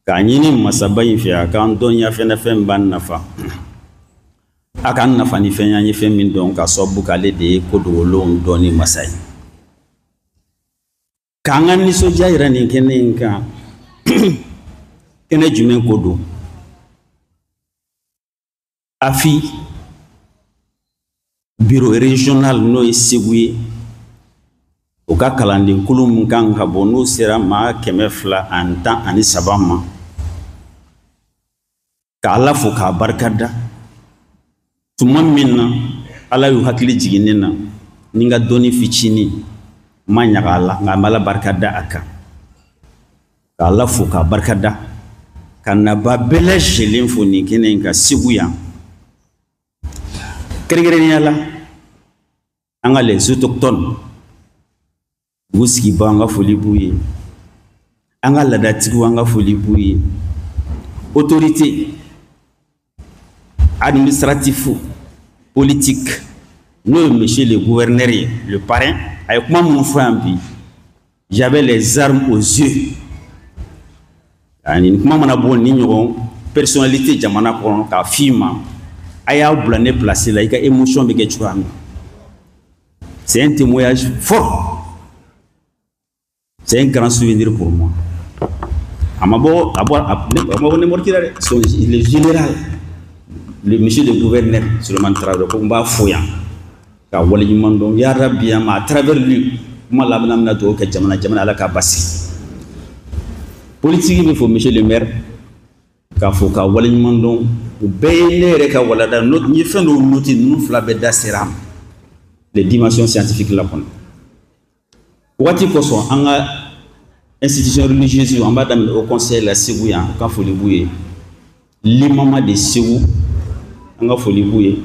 K'a ɲini masaba in fɛ a k'an dɔnniya fɛn fɛn b'an nafa, a k'an nafa ni fɛn y'an ye fɛn min dɔn, ka sababu k'ale de ye ko dogolenw dɔnni masa ye. K'an ka nisɔndiya yira nin kɛnɛ in kan. Kɛnɛ jumɛn ko don? AFI bureau régional, n'o ye Segu ye, o ka kalandenkulu min kan ka bɔ, n'o sera maa 213 ma, k'Ala fo k'a barika da. Tuma min na Ala y'u hakili jigin ne na ni n ka dɔnni fitinin ma ɲaga a la, nka n b'Ala barika da a kan, k'Ala fo k'a barika da, ka naba bɛɛ lajɛlen fo nin kɛnɛ in kan Segu yan, kɛrɛnkɛrɛnnenya la an ka les autochtones, dugu sigibaaw, an ka foli b'u ye, an ka laadatigiw, an ka foli b'u ye, autorité administratif, politique, n'o ye monsieur le gouverneur ye, le parrain. A ye kuma minnu fɔ yan bi, j'avais les larmes aux yeux. Ani nin kuma mana bɔ ni ɲɔgɔn personnalité jamana kɔnɔ k'a f'i ma, a y'aw bila ne place la, i ka émotion bɛ kɛ cogoya min. C'est un témoignage fort, c'est un grand souvenir pour moi. A ma bɔ, a bɔ, a ma bɔ n'importe qui la dɛ, son le général, le monsieur le gouverneur Souleymane Traoré, ko n b'a fo yan ka waleɲuman dɔn. Ya Rabi, à travers lui, kuma laban na, bɛna dugawu kɛ jamana, jamana Ala k'a basigi. Politique bɛ fɔ, monsieur le maire, k'a fɔ ka waleɲuman dɔn. O bɛɛ ye ne yɛrɛ ka walada. N ye fɛn dɔw noté, ninnu fila bɛɛ da sera a ma, les dimensions scientifiques la kɔnɔ. Waati kosɔn, an ka institution religieuse, an b'a daminɛ haut conseil la Segu yan, ka foli b'u ye, limama de Segu, an ka foli b'u ye,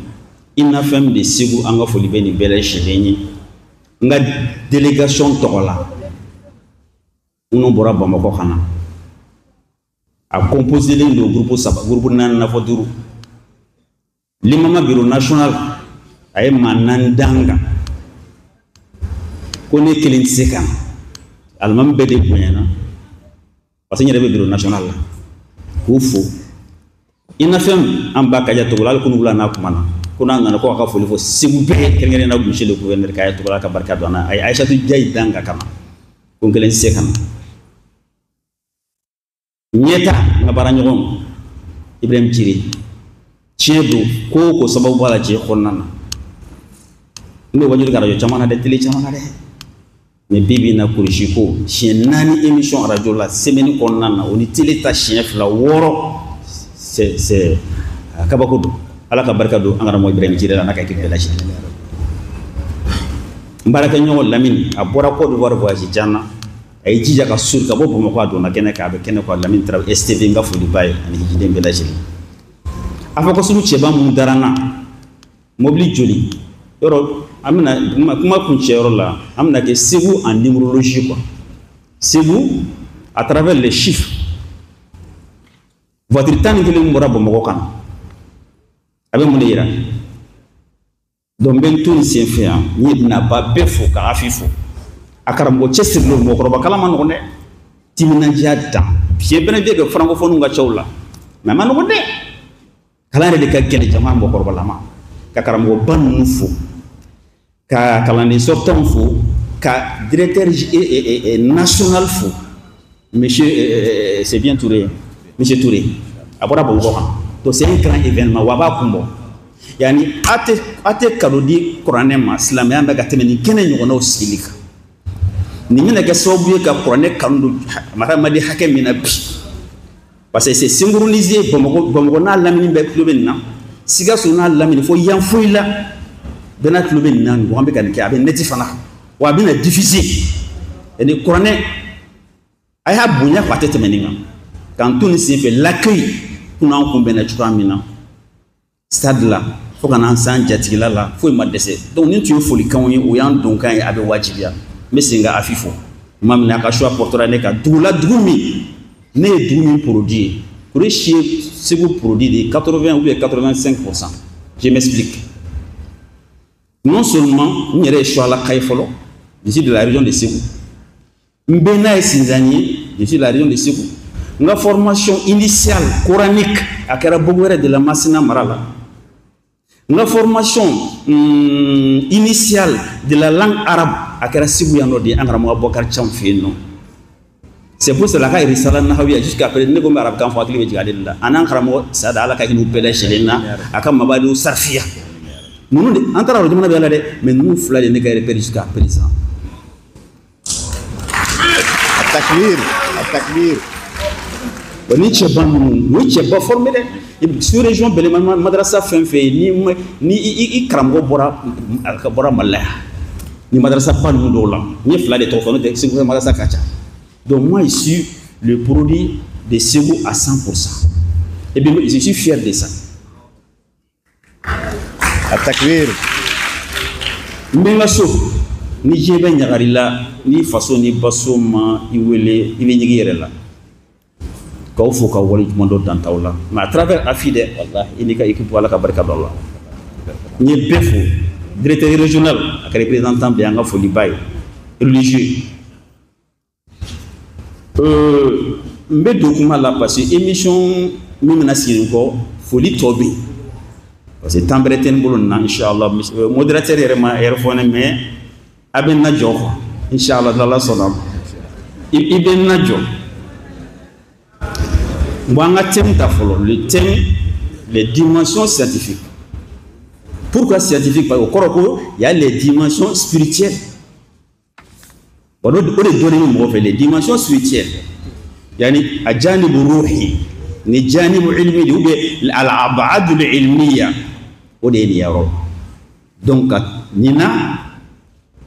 INAFM de Segu, an ka foli bɛ nin bɛɛ lajɛlen ye. N ka délégation tɔgɔ la, minnu bɔra Bamakɔ ka na, a composé len don groupe saba, groupe naani na fɔ duuru. Limama bureau national, a ye maa naani d'an kan, ko ne kelen tɛ se ka na, alimami bɛɛ de bonyana, parce que n yɛrɛ bɛ bureau national la, k'u fo. INAFM, an ba Kaja Togola, hali kunu wula n'a kuma na, ko n'a nana ko a ka foli fɔ Segu bɛɛ, kɛrɛnkɛrɛnnenya la monsieur le gouverneur Kaya Togola, ka barika don an na. A ye Aïssatou Diaye d'an kan ka na, ko n kelen tɛ se ka na. Ɲɛta, n ka baaraɲɔgɔn Ibrahim Jire, tiɲɛ don, ko o ko sababu b'a la diɲɛ kɔnɔna na. N bɛ wajuli kɛ arajo caman na dɛ, télé caman na dɛ, mais bi bi in na, kurusi ko siɲɛ naani émission arajo la semaine kɔnɔna na, o ni télé ta siɲɛ fila, wɔɔrɔ, c'est kabako don. Ala ka barika don an karamɔgɔ Ibrahim Jire la n'a ka équipe bɛɛ lajɛlen. N baarakɛɲɔgɔn Lamini, a bɔra Côte d'Ivoire voyage jan na, a ye jija ka sori ka bɔ Bamakɔ, a donna kɛnɛ kan, a bɛ kɛnɛ kan. Lamini Tarawele STV, n ka foli b'a ye ani hijiden bɛɛ lajɛlen. A fɔ ko sugu cɛba mun dara n na, mobili joli yɔrɔ, an bɛna kuma kuncɛ yɔrɔ la, an bɛna kɛ Segu en numérologie quoi, Segu à travers les chiffres. Voiture 11 bɔra Bamakɔ ka na, a bɛ mun de yira? Donc n bɛ n to nin sen fɛ yan, n ye naba bɛɛ fo, ka AFI fo, a karamɔgɔ cɛsirilen, mɔgɔkɔrɔba kalan ma nɔgɔn dɛ, timinandiya dan fiɲɛ bɛnɛ bɛ kɛ francophone ka cɛw la, mais a ma nɔgɔn dɛ, kalan yɛrɛ de ka gɛlɛn jama mɔgɔkɔrɔbalama. Ka karamɔgɔba ninnu fo, ka kalanden sortant fo, ka directeur national fo, monsieur, c'est bien Touré, monsieur Touré, a bɔra Bamakɔ kan. Donc c'est un grand événement wa a b'a kun bɔ. Yani a tɛ cadeau di kuranɛ ma, silamɛya bɛ ka tɛmɛ nin kɛnɛ ɲɔgɔnnaw sigili kan. Nin bɛna kɛ sababu ye ka kuranɛ kanu don hadamaden hakɛ min na bi, parce que c'est synchronisé. Bamakɔ, Bamakɔ n'a lamini bɛɛ tulo bɛ nin na, Sikaso n'a lamini, fo yan foyi la, bɛɛ n'a tulo bɛ nin na. Nin an bɛ ka nin kɛ, a bɛ net fana wa, a bɛna diffuser. Ni kuranɛ a y'a bonya ko a tɛ tɛmɛ nin kan. K'an to nin senfɛ, l'accueil kunna, an kunbɛnna cogoya min na stade la, fo ka n'an s'an jatigila la, foyi ma dɛsɛ. Donc nin tun ye folikanw ye, o y'an donkan ye, a bɛ wajibiya. N bɛ segin ka AFI fo tuma min na, a ka choix portera ne kan dugu la, dugu min ne ye dugu min produit ye. Kurusi ye Segu produit de ye, 80 ou bien 85%. Je m'explique. Non seulement n yɛrɛ ye Sualaka ye fɔlɔ, je suis de la région de Ségou, n bɛ n'a ye Sinzan ye, je suis de la région de Ségou. N ka formation initiale coranique a kɛra Boguwɛrɛ de la, Masina mara la. N ka formation initiale de la langue arabe a kɛra Segu yan nɔ de, an karamɔgɔ Abubakar Cam fɛ yen nɔ. C'est pour cela k'a risala nahawiya jusqu'à présent ne ko n bɛ arabukan fɔ, hakili bɛ jigin ale de la. A n'an karamɔgɔ Sada, Ala ka hinɛ u bɛɛ lajɛlen na, a ka mabadiw sarfiya. Ninnu de an taara jamana bɛɛ la dɛ, mais ninnu fila de ne ka repère jusqu'à présent. Takbir, takbir. Bon, ni cɛba ninnu, u ye cɛba formé dɛ. Sous région bɛlɛma madrasa fɛn fɛn ye, ni i karamɔgɔ bɔra, a ka bɔra Mali la yan, ni madrasa ba ninnu dɔw la, n ye fila de tɔgɔ fɔ, n'o tɛ Segu madrasa ka ca. Donc moi, je suis le produit de Ségou à 100%. Et bien, je suis fier de ça. Takbir. N bɛ n ka so, ni diɲɛ bɛ ɲagari la, ni faso ni baso ma i wele, i bɛ ɲigin i yɛrɛ la. K'aw fo k'aw waleɲuman dɔn dantaw la. Mais à travers AFI dɛ, walahi, i n'i ka équipe, Ala ka barika don aw la. N ye bɛɛ fo, directeur régional, a ka représentant bɛ, an ka foliba ye, religieux. N bɛ don kuma la parce que émission min bɛna sigi nin kɔ, foli tɔ bɛ yen. Parce que temps bɛrɛ tɛ n bolo nin na, inchallah. Modérateur yɛrɛ ma yɛrɛ fɔ ne, mais a bɛ n lajɔ quoi. Inchallah, n'Ala sɔnna. I bɛ n lajɔ. Bon, an ka thème ta fɔlɔ, le thème, les dimensions scientifiques. Pourquoi scientifique? Parce que o kɔrɔ ko il y a les dimensions spirituelles. Bon, o de dɔnnen bɛ mɔgɔ fɛ, les dimensions spirituelles. Yani a janibu ruhi ni janibu ilmi ou bien al-ab'ad al-ilmiya, o de ye nin yɔrɔ. Donc nin na,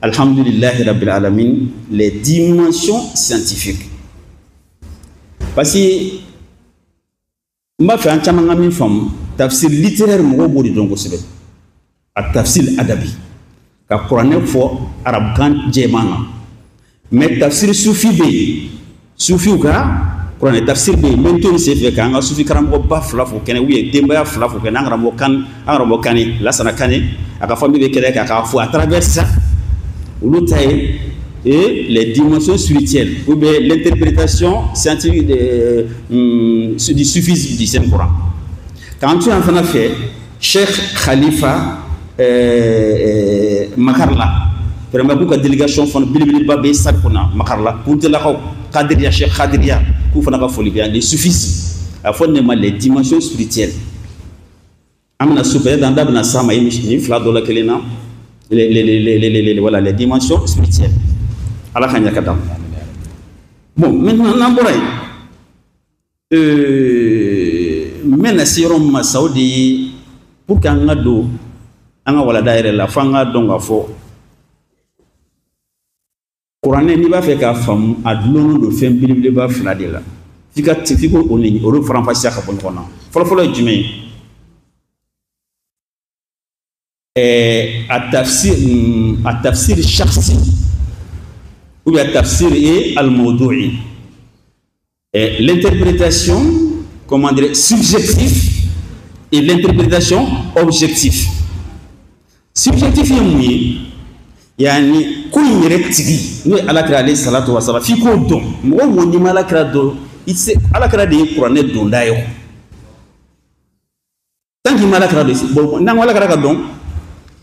alhamdulillahi rabbil alamin, les dimensions scientifiques. Parce que n b'a fɛ an caman ka min faamu, tafsir littéraire mɔgɔw b'o de dɔn kosɛbɛ. A tafsir adabi, ka kuranɛ fɔ arabukan jɛman na. Mais tafsir sufi bɛ yen, sufiw ka kuranɛ tafsir bɛ yen. N bɛ n to nin sen fɛ k'an ka sufi karamɔgɔba fila fo kɛnɛ, ou bien denbaya fila fo kɛnɛ, an karamɔgɔ kan, an karamɔgɔ Kane, Lasana Kane, a ka famille bɛ kɛnɛ kan k'a fo à travers ça. Olu ta ye et les dimensions spirituelles ou bien l'interprétation scientifique du soufisme du Saint Coran. K'an to yan fana fɛ, Cheikh Khalifa Makarla, vraiment k'u ka délégation fana belebeleba bɛ stade kɔnɔ Makarla, Kuntelakaw, Kadiriya, Cheikh Kadiriya, k'u fana ka foli bɛ yan. Les soufismes, a fɔ ne ma les dimensions spirituelles. An bɛna su peut-être an da bɛna s'a ma nin fila dɔ la kelen na, voilà, les dimensions spirituelles. Ala ka ɲɛ ka d'an ma. Bon, maintenant n'an bɔra yen, n bɛna se yɔrɔ min ma sa, o de ye pour que an ka don an ka walada yɛrɛ la, fo an k'a dɔn k'a fɔ kuranɛ, n'i b'a fɛ k'a faamu, a dulonnen don fɛn belebeleba fila de la. F'i k'o o ni olu faranfasiya ka bɔ ɲɔgɔn na. Fɔlɔfɔlɔ ye jumɛn ye? A tafsir shakhsi ou bien tafsir et al-mawdu'i. L'interprétation, comment dire, subjective et l'interprétation objective. Subjectif ye mun ye? Yani ko in yɛrɛ tigi n'o ye Alakira alayhi salatu wa salam, f'i k'o dɔn. Mɔgɔ o mɔgɔ n'i ma Alakira dɔn, i tɛ se. Alakira de ye kuranɛ donda ye o. Tant qu'il ma Alakira dɔn, bon, n'an ko Alakira ka dɔn,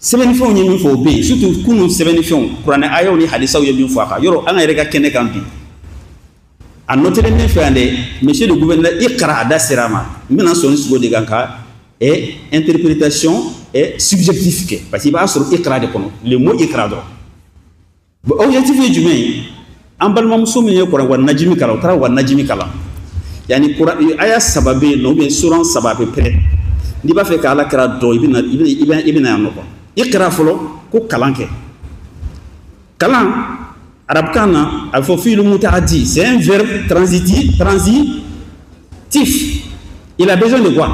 sɛbɛnnifɛnw ye min fɔ o bɛ yen, surtout kunun sɛbɛnnifɛnw, kuranɛ ayaw ni hadisaw ye min fɔ a kan. Yɔrɔ an yɛrɛ ka kɛnɛ kan bi, a notelen min fɛ yan dɛ, monsieur le gouverneur, i kara a da sera a ma. N bɛna sɔn sogo de kan ka interprétation subjectif kɛ, parce que i b'a sɔrɔ ikra de kɔnɔ, le mot ikra dɔrɔn. Bon, objectif ye jumɛn ye? An balimamuso min ye kuran wa najimi kalan, o taara wa najimi kalan. Yani kuran aya saba bɛ yen nɔ, ou bien suran saba à peu près. N'i b'a fɛ ka Ala kira dɔn, i bɛna yan nɔ quoi. Ikra fɔlɔ, ko kalan kɛ. Kalan arabukan na, a bɛ fɔ fi'lu mutaaddi, c'est un verbe transitif, transitif. Il a besoin de quoi?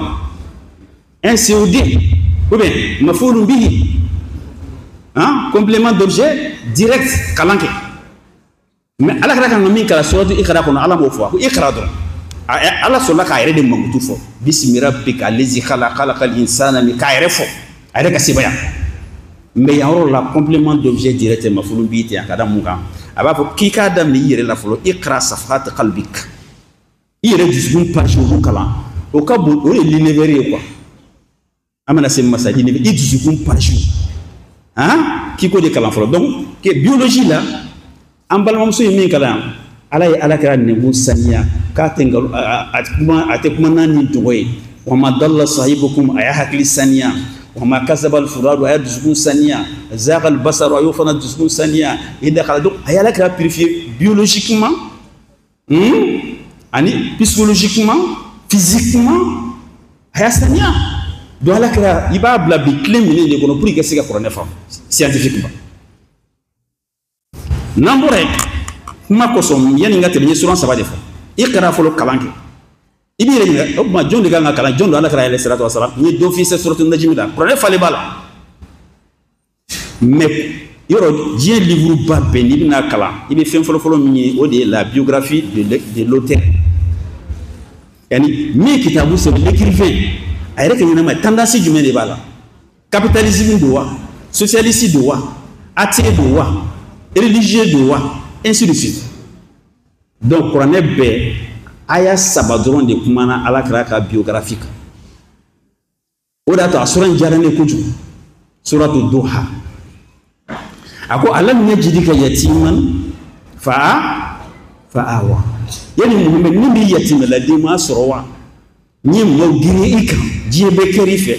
Un COD ou bien maf'ulun bihi, hein, complément d'objet direct, kalan kɛ. Mais Ala kira kan ka min kalan suratu Iqra kɔnɔ, Ala m'o fɔ, a ko Iqra dɔrɔn. Ala sɔrɔla k'a yɛrɛ de mankutu fɔ, bismi rabbika allazi khalaqa khalaqal insana min, k'a yɛrɛ fɔ, a yɛrɛ ka sebaya. Mais yan yɔrɔ la, complément d'objet direct maf'ulun bihi tɛ yan. Ka da mun kan? A b'a fɔ k'i k'a daminɛ i yɛrɛ la fɔlɔ, iqra safhat qalbik, I yɛrɛ dusukun page olu kalan o ka bon, o ye l'univers ye quoi. An bɛna se masa i dusukun page han k'i k'o de kalan fɔlɔ. Donc que biologie la, an balimamuso ye min kalan, Ala ye Ala kɛra nɛnkun saniya k'a tɛ nkalon, a tɛ kuma n'a ni dɔgɔ ye. Wa ma dalla sahibukum, a y'a hakili saniya. Wa ma kasaba al-furadu, a y'a dusukun saniya. Zaqa al-basaru, a y'o fana dusukun saniya. I dakhala, donc a ye Ala kɛra purifier biologiquement, ani psychologiquement, physiquement, a y'a saniya. Donc Ala kɛra i b'a bila bi tile minɛ de kɔnɔ pour que i ka se ka kuranɛ faamu scientifiquement. N'an bɔra yen, kuma kosɔn yanni n ka tɛmɛ, n ye suran 3 de fɔ. I kɛra fɔlɔ kalan kɛ, i b'i yɛrɛ ɲininka o tuma jɔn de kan ka kalan, jɔn don Ala kɛra alayhi salatu wa salam. N ye dɔ f'i ye suratu najimi la, kuranɛ falen b'a la. Mais yɔrɔ diɲɛ livre ba bɛɛ n'i bɛna kalan, i bɛ fɛn fɔlɔfɔlɔ min ye, o de ye la biographie de l'auteur. Yani min ye kitabu sɛbɛn, l'écrivain, a yɛrɛ ka ɲɛnamaya tendance jumɛn de b'a la? Capitalisme don wa, socialiste don wa, athée don wa, religieux don wa, ainsi de suite. Donc kuranɛ bɛɛ aya 3 dɔrɔn de kumana Ala kɛra ka biographie kan. O de y'a to a sura in diyara ne kojugu, suratu Duha. A ko alam yajidika yatiman fa awa. Yani Muhammed ni b'i yatimɛladen ma sɔrɔ wa, n ye maaw girin i kan, diɲɛ bɛɛ kɛr'i fɛ.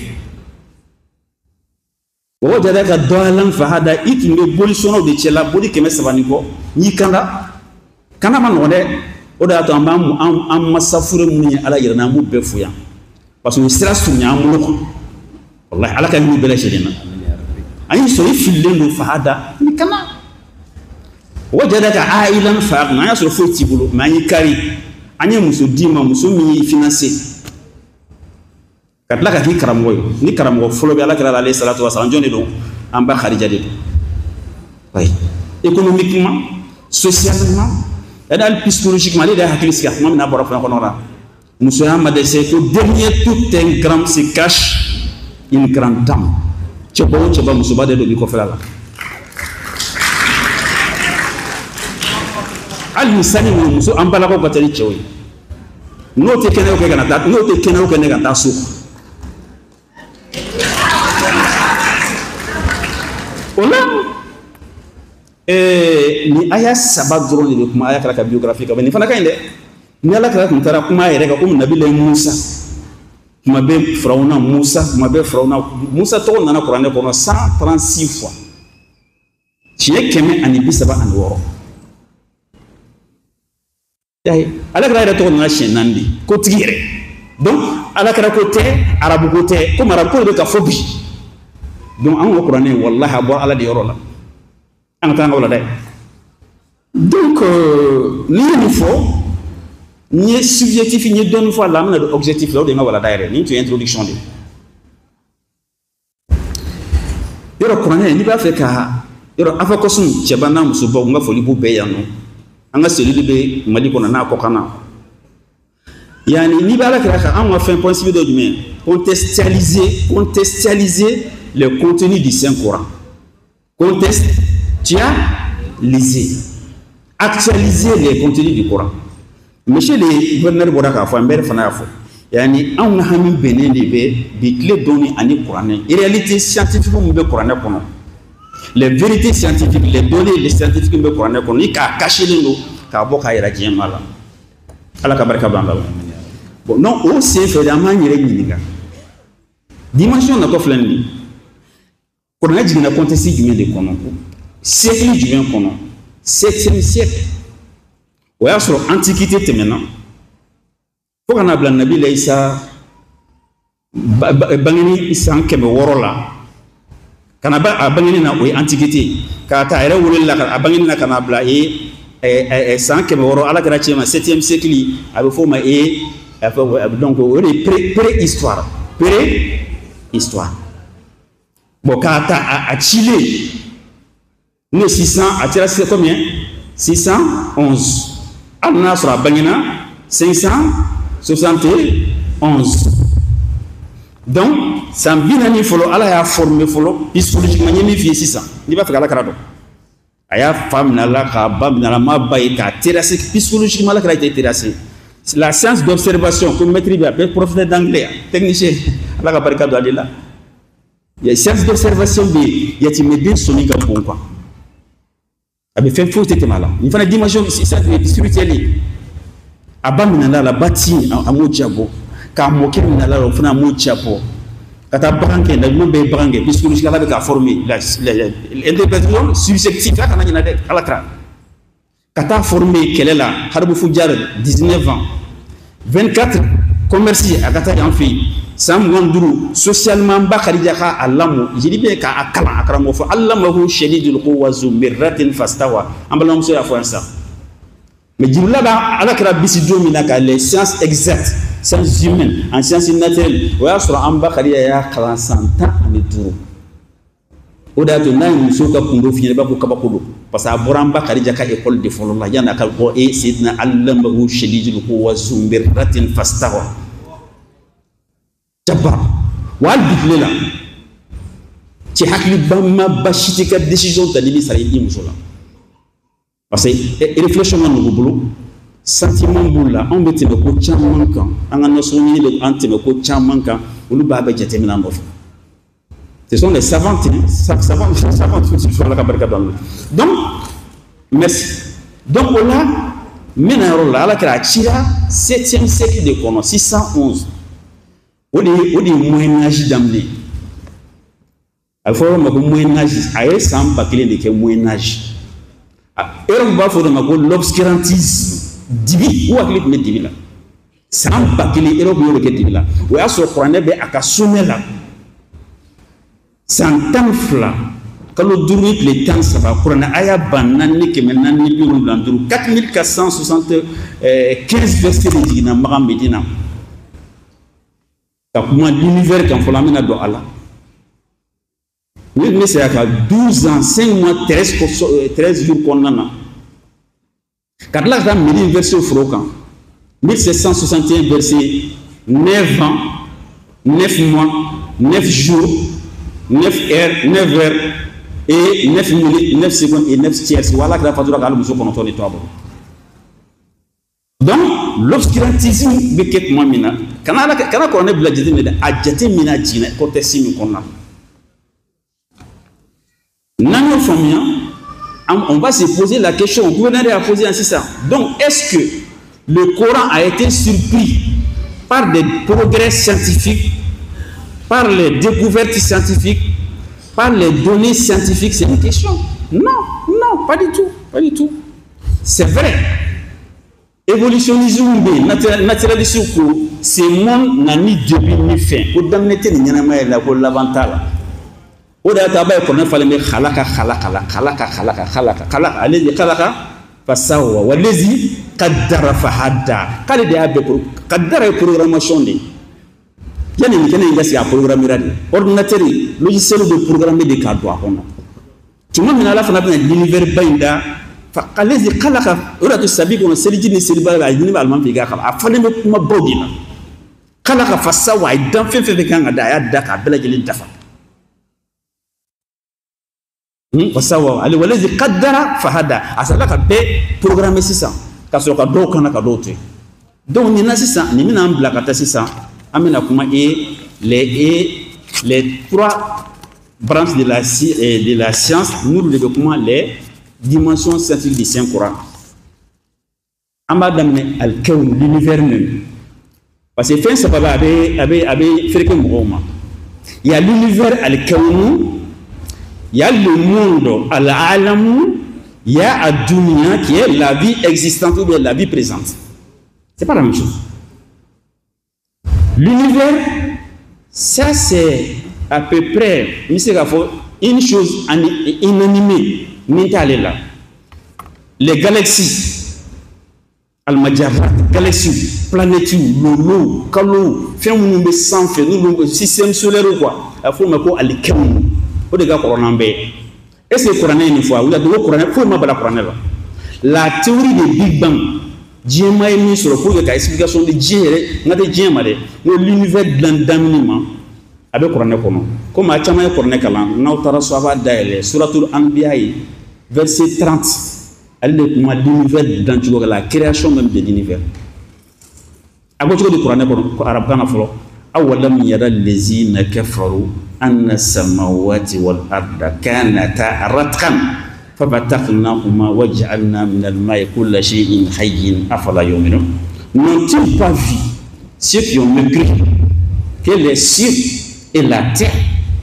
Wa wajadaka dalan fahada, i tun bɛ boli sɔnnaw de cɛla, boli 300 ni kɔ, n y'i kanda. Kanda ma nɔgɔn dɛ. O de y'a to an b'an an masafure minnu ye Ala yɛrɛ n'an b'u bɛɛ fo yan, parce que u sira surunya an bolo kɔnɔ. Walahi Ala ka hinɛ bɛɛ lajɛlen na. An y'i sɔrɔ i fililen don fahada ni kana. Wajadaka ailan fa'aghna, an y'a sɔrɔ foyi t'i bolo, mais an y'i kari, an ye muso d'i ma, muso min y'i financer ka tila ka k'i karamɔgɔ ye. Ni karamɔgɔ fɔlɔ bɛ Ala kɛra alayhi salatu wa salam, jɔn de don? An ba Khadija de don. Oui, économiquement, socialement, et hali psychologiquement, ale de y'a hakili sigi a kuma min n'a bɔra fɛn kɔnɔ la. Musoya ma dɛsɛ ko derrière tout un grand se cache une grande dame. Cɛba o cɛba, musoba de don b'i kɔfɛla la. Hali ni sani ninnu, muso an balakaw ka ca ni cɛw ye. N'o tɛ kɛnɛ o kɛ ka na taa, n'o tɛ kɛnɛ o kɛ ne ka taa so. O la, ni aya 3 dɔrɔn de bɛ kuma aya kɛra ka biographie kan. Nin fana ka ɲi dɛ. Ni Ala kɛra tun taara kuma yɛrɛ kan komi Nabila Musa, kuma bɛ Firawuna Musa, kuma bɛ Firawuna Musa tɔgɔ nana kuranɛ kɔnɔ 136 fois, siɲɛ 136. Ala kɛra yɛrɛ tɔgɔ nana siɲɛ 4 de, kotigi yɛrɛ. Donc Ala kɛra ko tɛ, arabu ko tɛ, komi arabu ko de bɛ ka fɔ bi. Donc an ka kuranɛ walahi a bɔra Ala de yɔrɔ la. An ka taa an ka wala dɛ. Donc n'i ye nin fɔ, n ye subjectif, n ye dɔɔnin fɔ a la, an bɛna don objectif la, o de ye n ka walada yɛrɛ. Nin tun ye introduction de ye. Yɔrɔ kuranɛ, n'i b'a fɛ ka yɔrɔ afakɔsum cɛba n'a musobaw, n ka foli b'u bɛɛ yan nɔ. An ka selili bɛ Mali kɔnɔ n'a kɔkan na. Yani n'i bɛ Ala kɛra kan, anw ka fɛn principe dɔ jumɛn? Contextualiser le contenu du Saint Coran. Contextualiser, actualiser les contenus du Coran. Monsieur le gouverneur bɔra k'a fɔ, an bɛɛ fana y'a fɔ. Yani anw ka hami bɛnnen de bɛ bi tile dɔnni ani kuranɛ. Réalité scientifique min bɛ kuranɛ kɔnɔ, les vérités scientifiques, les données, les scientifiques min bɛ kuranɛ kɔnɔ, ni k'a cachelen don k'a bɔ k'a yira diɲɛ maa la. Ala ka barika b'an la. Bon, non, o sen fɛ de an b'an yɛrɛ ɲininka. Dimension natɔ filɛ nin ye. Kuranɛ jiginna contexte jumɛn de kɔnɔ? Siècle jumɛn kɔnɔ? 7e siècle. O y'a sɔrɔ antiquité tɛmɛna fo ka n'a bila Nabila Isa bangeni san 600 la. Ka na ba a bangeni na, o ye antiquité. K'a ta a yɛrɛ wololi la, a bangeni na ka n'a bila e san 600, Ala kɛra cɛ ma 7e siècle, a bɛ f'o ma e donc o de ye préhistoire, préhistoire. Bon, k'a ta a cilen n'o 600, a cira c'est combien? 611. Hali n'a sɔrɔ a bangena 571. Donc san 40 fɔlɔ, Ala y'a formé fɔlɔ psychologiquement. N ye min f'i ye sisan, n'i b'a fɛ ka Ala kɛra dɔn, a y'a fa minɛ a la, k'a ba minɛ a la, a m'a ba ye k'a terrasser psychologiquement. Ala kɛra été terrassé. La science d'observation, comme maître bɛ professeur d'anglais, technicien, Ala ka barika don ale la. Il y a science d'observation bɛ yen, yatimɛden sɔnni ka bon quoi. A bɛ fɛn foyi tɛ tɛmɛ a la. Nin fana dimension spirituelle ye. A ba minɛna la, ba ti a m'o diya bɔ. K'a mɔkɛ minɛ la, o fana a m'o diya bɔ. Ka taa bagan kɛ, nabiɲuman bɛɛ ye bagan kɛ, psychologique Ala bɛ k'a former. L'interprétation subjective, a kana ɲinɛ dɛ, Ala kɛra. Ka taa former kɛlɛ la, Haribu Fujar, 19 ans. 24, commerce, a ka taa yan fɛ yen. San 25, socialement, ba Khadija ka a lamɔ, je dis bien k'a kalan, a karamɔgɔ fɔ allamahu shadidul quwa zu mirratin fastawa. An balimamuso y'a fɔ yan sisan. Mais Jibrila b'a Ala kɛra bisi don min na ka les sciences exactes, sciences humaines, en sciences naturelles, o y'a sɔrɔ an ba Khadija y'a kalan san 15. O de y'a to n'a ye muso ka kundo f'i ɲɛna, i b'a fɔ ko kabako don, parce que a bɔra an ba Khadija ka école de fɔlɔ la yanni a ka bɔ e Seydina allamahu shadidul quwa zu mirratin fastawa. Jabbar wa hali bi tile la, cɛ hakilibama si t'i ka décision ta n'i bɛ sara i muso la, parce que réflexion ma nɔgɔ bolo, sentiment b'u la. Anw bɛ tɛmɛ ko caman kan, an ka nasɔngɔ ɲini bɛ an tɛmɛ ko caman kan, olu b'a bɛɛ jateminɛ an nɔfɛ. Ce sont les savantes, savantes, savantes, Ala ka barika don. Donc merci. Donc o la, n bɛna yɔrɔ la, Ala kɛra a cira 7e siècle de kɔnɔ, 611. O de ye moyen âge daminɛ. A bɛ fɔ yɔrɔ ma ko moyen âge, a ye san 1000 de kɛ moyen âge. Yɔrɔ min b'a fɔ o de ma ko l'obscurantisme, dibi, u hakili tun bɛ dibi la. San 1000 Europe y'o de kɛ dibi la. O y'a sɔrɔ kuranɛ bɛ a ka sommet la. San 12, kalo 5 ni tile 13, kuranɛ aya 4475, 4475 versets de jiginna Makan Medina. Ka kuma l'univers kan fɔlɔ, an bɛna don a la. Ne tun bɛ segin a kan, 12 ans, 5 mois, 13 jours kɔnɔna na. Ka tila ka taa Medine verset foro kan. 1761 versets, 9 ans, 9 mois, 9 jours, 9 heures, 9 heures et 9 minutes, 9 secondes et 9 tiers. Wala kɛra fatura k'ale muso 9 de to a bolo. Donc l'obscurantisme bɛ kɛ tuma min na, kana Ala kana kuranɛ bila jate minɛ dɛ, a jate minɛ a jiginna contexte min kɔnɔna na. N'an y'o faamuya, on va se poser la question, le gouverneur a posé sisan. Donc est-ce que le Coran a été surpris par des progrès scientifiques, par les découvertes scientifiques, par les données scientifiques? C'est une question. Non, non, pas du tout, pas du tout. C'est vrai. Évolutionnisme bɛ yen, naturalisme ko ce monde n'a ni début ni fin, ko daminɛ tɛ nin ɲɛnamaya la, ko laban t'a la. O de y'a to a b'a ye kuranɛ falen bɛ khalaqa khalaqa la, khalaqa khalaqa khalaqa khalaqa ale de khalaqa fasawa wallazi qaddara fahada, k'ale de y'a bɛɛ pro qaddara ye programmation de ye. Yanni nin kɛnɛ in ka sigi, a programmera de, ordinateur logiciel bɛ programmer de k'a don a kɔnɔ. Tuma min na Ala fana bɛna l'univers ba in da, allazi khalaqa, o de y'a to sabi kɔnɔ seliji ni seliba la, a ɲini bɛ alimami fɛ i k'a kalan, a falen bɛ kumabaw de la. Khalaqa fasawa, a ye dan fɛn fɛn fɛn kan ka da, a y'a da k'a bɛɛ lajɛlen dafa. Fasawa ale wallazi qaddara fahada, a sɔrɔla ka bɛɛ programmer sisan, ka sɔrɔ ka dɔw kana ka dɔw to yen. Donc nin na sisan, nin bɛna an bila ka taa sisan, an bɛna kuma et les trois branches de la science, n'olu de bɛ kuma les dimensions scientifiques du Saint Coran. An b'a daminɛ al-kawn, l'univers même, parce que fɛn saba bɛ a bɛ fereke mɔgɔw ma. Il y a l'univers al-kawn, il y a le monde al-alamu, il y a ad-dunya qui est la vie existante ou bien la vie présente. C'est pas la même chose. L'univers, ça c'est à peu près, n bɛ se k'a fɔ une chose inanimée min t'ale la. Les galaxies, al-majarrat, galaxies, planètes, lolo, kalo, fɛn minnu bɛ sanfɛ, n'olu bɛ système solaire quoi, a fɔ o ma ko al-kawn. O de ka kɔrɔ n'an bɛɛ ye. Est ce que kuranɛ ye nin fɔ? A wuli ko kuranɛ foyi ma bala kuranɛ la. La théorie de Big Bang, diɲɛ maa ye min sɔrɔ pour que ka explication di diɲɛ yɛrɛ, n ka tɛ diɲɛ ma dɛ, n ko l'univers dilan daminɛ ma, a bɛ kuranɛ kɔnɔ. Komi a caman ye kuranɛ kalan, n'aw taara so a b'a dayɛlɛ suratul anbiya ye, verset 30, ale de kuma l'univers dilan cogo la, création même de l'univers. A ko cogo di kuranɛ kɔnɔ arabukan na fɔlɔ? Awalam yara lezina kafaru anna samawati wal arda kanata ratqan fafataqnahuma waj'alna min al-ma'i kulla shay'in hayyin afala yu'minun. N'ont-ils pas vu, ceux qui ont mécru, que les cieux et la terre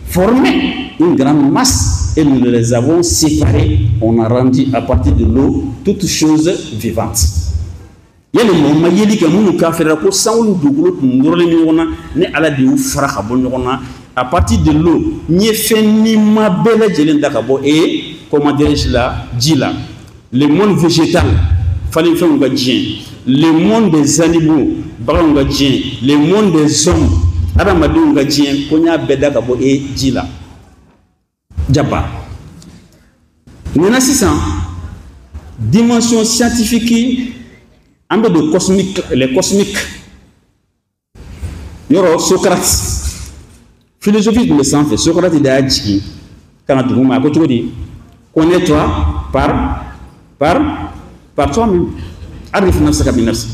formaient une grande masse et nous les avons séparés, on a rendu à partir de l'eau toutes choses vivantes. Yali mɔgɔ ma yeli kɛ minnu kafira ko sanw ni dugukolo tun nɔrɔlen ɲɔgɔn na, ne Ala de y'u fara ka bɔ ɲɔgɔn na à partir de l'eau, n ye fɛn nima bɛɛ lajɛlen da ka bɔ et comment dirais-je la ji la. Le monde végétal, falenfɛnw ka diɲɛ, le monde des animaux, baganw ka diɲɛ, le monde des hommes, adamadenw ka diɲɛ, ko n y'a bɛɛ da ka bɔ e ji la. Jaba. Maintenant sisan, dimension scientifique, an bɛ don cosmique, les cosmiques. Yɔrɔ Socrate, philosophie tun bɛ sanfɛ, Socrate de y'a jigin ka na dugu ma. A ko cogo di? Connais-toi par toi-même. Arif nafsaka bi nafsi.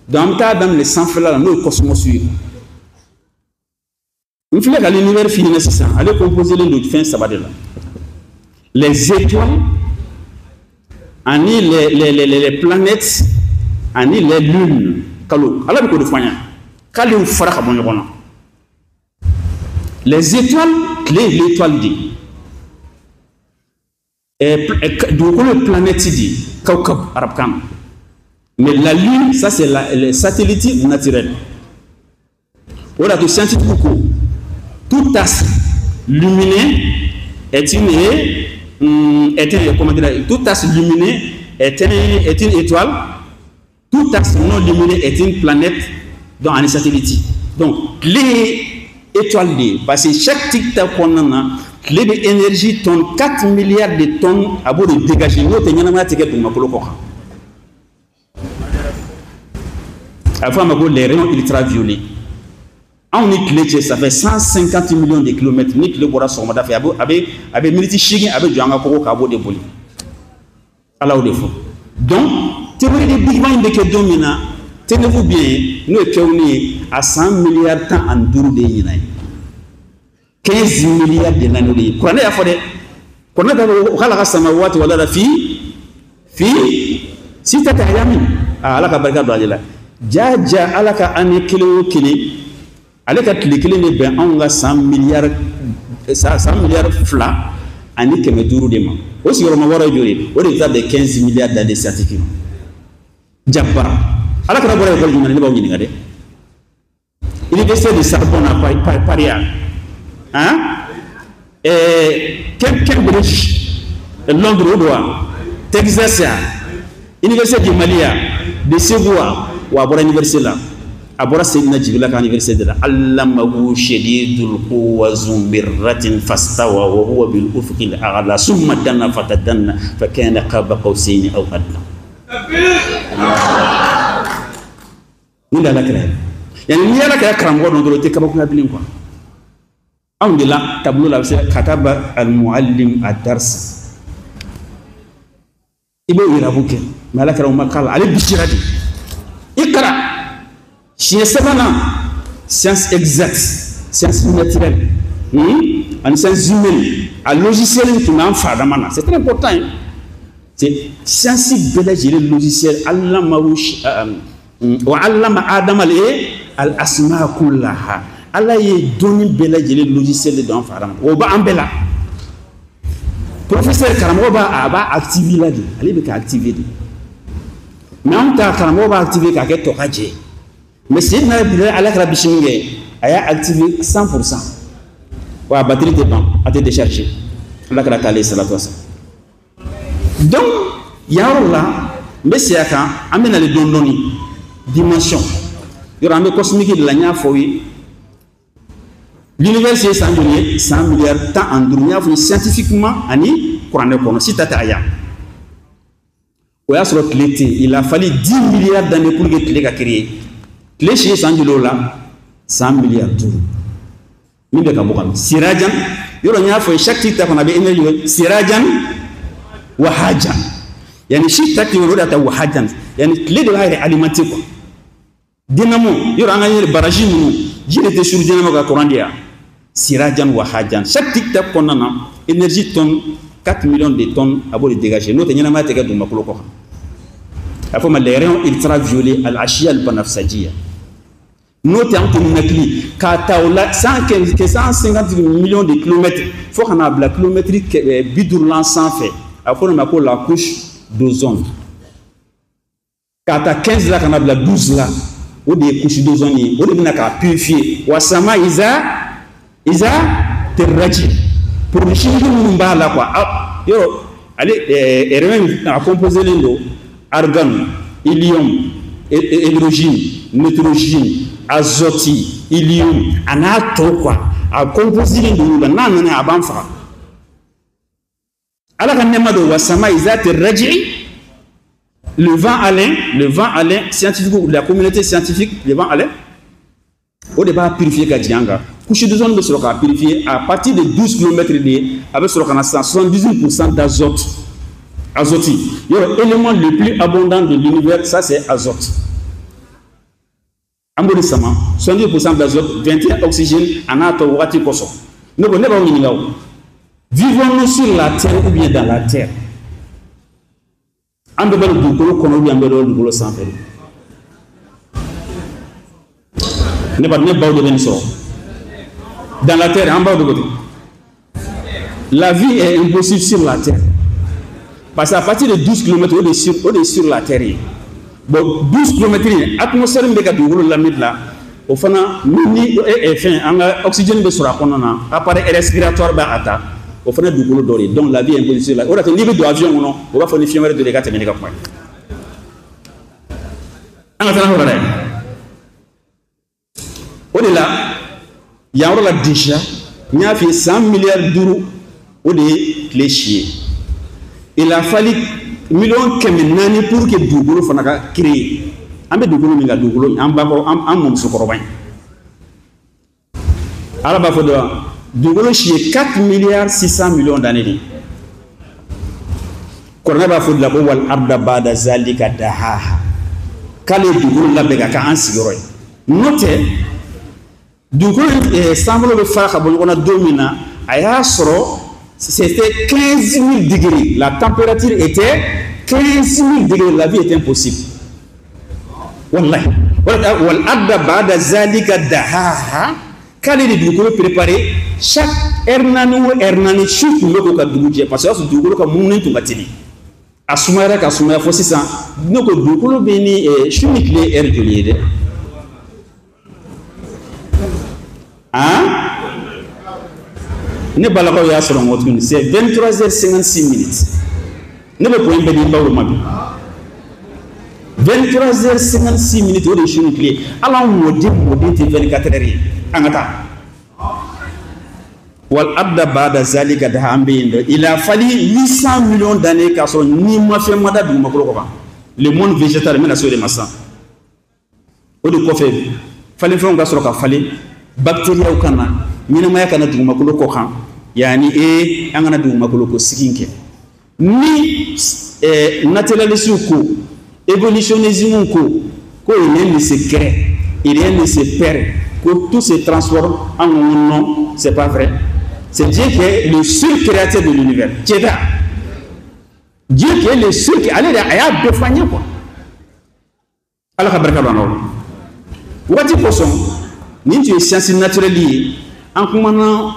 Donc an bɛ taa daminɛ sanfɛla la, n'o ye cosmos ye. N filɛ ka l'univers f'i ɲɛna sisan, ale composé len don fɛn saba de la: les étoiles ani les planètes ani les lunes, kalo. Ala bɛ k'o de fɔ an ɲɛna k'ale y'u fara ka bɔ ɲɔgɔn na. Les étoiles, tile ye l'étoile de ye, dugukolo ye planète de ye, kawkab arabukan na. Mais la lune, ça c'est les satellites naturels. O de y'a to scientifique ko tout astre lumineux est une est un, comment dire, tout astre lumineux est une étoile, tout astre non lumineux est une planète, donc un satellite. Donc tile étoile de, parce que chaque tic-tac kɔnɔna na, tile bɛ énergie tonne 4 milliards de tonnes a b'o de dégager, n'o tɛ ɲɛnamaya tɛ kɛ dugumakolo kɔ kan. A bɛ fɔ a ma ko les rayons ultraviolets. Anw ni tile cɛ, ça fait 150 millions de kilomètres. Ni tile bɔra sɔgɔmada fɛ, a bɛ miniti 8 a bɛ jɔ an ka kogo kan, a b'o de boli. Ala y'o de fɔ. Donc théorie de Big Bang bɛ kɛ don min na, tenez-vous bien, n'o ye kɛwuni ye, a san miliyari 15 de ye ɲinan ye, 15 milliards de l'année de ye. Kuranɛ y'a fɔ dɛ, kuranɛ t'a fɔ ko khalaqa samawati wal arda fi sittati ayamin. Aa, Ala ka barika don ale la. Ja ja, Ala ka année kelen o kelen, ale ka tile kelen de bɛn anw ka san miliyari 2,5 billion de ma. O sigiyɔrɔma wɔɔrɔ ye joli ye? O de bɛ taa bɛn 15 milliards d'années scientifiques ma. Jabara, Ala kɛra bɔra école jumɛn na? Ne b'aw ɲininka dɛ. Université de Sorbonne à Paris, hein, Cambridge, Londres o don wa, Texas ya, Université du Mali ya, de Segu wa, wa a bɔra université la, a bɔra Seydina Jibila ka université de la. Allamahu shadidul quwa zumirratin fastawa wa huwa bil ufuqil a'la summa dana fatadanna fa kana qaba qawsayn aw adna. Ni de Ala kɛra ye, yani n'i Ala kɛra karamɔgɔ dɔn dɔrɔn, i tɛ kabakoya bilen quoi. Anw de la tableau la, a bɛ se kataba al muallim ad-dars, i b'o irabu kɛ, mais Ala kɛra o ma k'a la, ale bisira de. Ikra siɲɛ sabanan, science exacte, science naturelle, ani science humaine, a logiciel in tun b'an fa dama na, c'est très important hein. C'est science bɛɛ lajɛlen logiciel. Allamahu wa allama adama al asma kullaha. Ala ye dɔnni bɛɛ lajɛlen logiciel de don an fa dama, o b'an bɛɛ la. Professeur karamɔgɔ b'a a b'a activer la de, ale bɛ ka activer de, mais anw ta karamɔgɔ b'a activer k'a kɛ tɔ ka jɛ. Mais Seydina Bilal, Ala kɛra bisi min kɛ, a y'a activer 100%, wa a batterie tɛ ban, a tɛ décharger. Ala kɛra k'ale salatu wa salam. Donc yan yɔrɔ la, n bɛ segin a kan, an bɛ nalen dɔɔni dɔɔni dimension yɔrɔ, an bɛ cosmique de la. N y'a fɔ aw ye, l'univers ye san joli ye? San miliyari 15. N y'a fɔ scientifiquement ani kuranɛ kɔnɔ, si ta tɛ a yan. O y'a sɔrɔ tile tɛ yen. Il a fallu 10 milliards d'années pour que tile ka créer. Tile si ye san joli o la? San miliyari 5 min bɛ ka bɔ ka min. Sirajan yɔrɔ, n y'a fɔ ye, chaque tic tac kɔnɔ a bɛ énergie sirajan wahajan, yani si ta tɛ o de ta wahajan, yani tile de b'a yɛrɛ alimenter quoi. Dynamo yɔrɔ an ka yɛrɛ barrage ninnu ji de tɛ suru dynamo ka courant di yan. Sirajan wa hajan chaque tic tac kɔnɔna na énergie tonne 4 millions de tonnes a b'o de dégager n'o tɛ ɲɛnamaya tɛ kɛ dugumakolo kɔ kan. A fɔ ma les rayons ultraviolets al ashiya al banafsajiya n'o tɛ an tɛ ninakili k'a ta o la 150 millions de kilomètres fo ka n'a bila kilomètre 50 sanfɛ a fɔ o ma ko la couche d'ozone k'a ta 15 la ka n'a bila 12 la o de ye couche d'ozone ye o de bɛna k'a purifier wa sama iza iza terraji produit chimique minnu b'a la quoi yɔrɔ ale rayon a composé len don argon hélium hydrogène nitrogène azote hélium a n'a tɔ quoi a composé len don la n'a nana a b'an faga ala ka nɛɛma don wa sama iza terraji le vent alin scientifique ou la communauté scientifique le vent alin o de b'a purifier ka jigin an kan. Couche d'ozone bɛ sɔrɔ k'a purifier à partir de 12 km de a bɛ sɔrɔ ka na sisan 78% d'azote. Azote yɔrɔ élément le plus abondant de l'univers ça c'est azote. An b'o de sama 78% d'azote 21 oxygène a n'a tɔ wagati kosɔn. Ne ko ne b'aw ɲininka o vivons-nous sur la terre ou bien dans la terre? An bɛɛ bɛ dugukolo kɔnɔ ou bien an bɛɛ bɛ dugukolo sanfɛ? Ne ba ne baw de bɛ nin sɔrɔ. Dans la terre, en bas de côté. La vie est impossible sur la terre. Parce qu'à partir de 12 km, on est sur la terre. Bon, 12 km, l'atmosphère est là. Au fond, l'oxygène est sur la appareil respiratoire au fond, donc la vie est impossible sur la terre. On a niveau de l'avion, on va faire une fièvre de l'égard. Au-delà, il y a déjà, il y a fait 100 milliards d'euros au de clé. Il a fallu millions de pour que Dougolo fana créé. An bɛ dugukolo min kan dugukolo an bakɔrɔ an mɔmusokɔrɔba in. Ala b'a fɔ dɔrɔn dugukolo si ye 4 milliards 600 millions d'années de. Kuranɛ b'a fɔ de la ko wal arda ba'da zalika dahaha. K'ale ye dugukolo labɛn ka kɛ an sigiyɔrɔ ye. N'o tɛ dugukolo sankolo bɛ fara ka bɔ ɲɔgɔn na don min na a y'a sɔrɔ c'était 15 000 degrés. La température était 15 000 degrés. La vie était impossible. Wallahi. Wal arda ba'da zalika dahaha. K'ale de dugukolo préparé chaque heure naani o heure naani su tun bɛ ko ka dugu jɛ parce que o y'a sɔrɔ dugukolo ka munumunu tun ka teli. A sumayara ka sumaya fo sisan ne ko dugukolo bɛ ni su ni tile heure joli ye dɛ? Hein? Ne balakaw y'a sɔrɔ n kɔ tuguni c'est 23h56 minutes. Ne bɛ point bɛɛ di n baw ma bi. 23h56 minutes o de ye su ni tile. Hali anw mɔden tɛ 24 heures ye. An ka taa. Wal arda ba'da zalika daha an bɛ yen dɛ. Il a fallu 800 millions d'années k'a sɔrɔ ni ma fɛn ma da dugumakolo kɔ kan. Le monde végétal n bɛna se o de ma sisan. O de kɔfɛ falenfɛnw ka sɔrɔ ka falen. Bactériaw ka na ɲɛnamaya ka na dugumakolo kɔ kan yaani an kana dugumakolo ko sigi kɛ ni naturalistes ko évolutionnisme ko rien ne se crée rien ne se perd ko tout se transforme en non c'est pas vrai. C'est Dieu qui est le seul créateur de l'univers. Dieu qui est le seul qui ale de a y'a bɛɛ fɔ an ye quoi. Ala ka barika don an na waati kosɔn. Nin tun ye science naturelle ye an kumana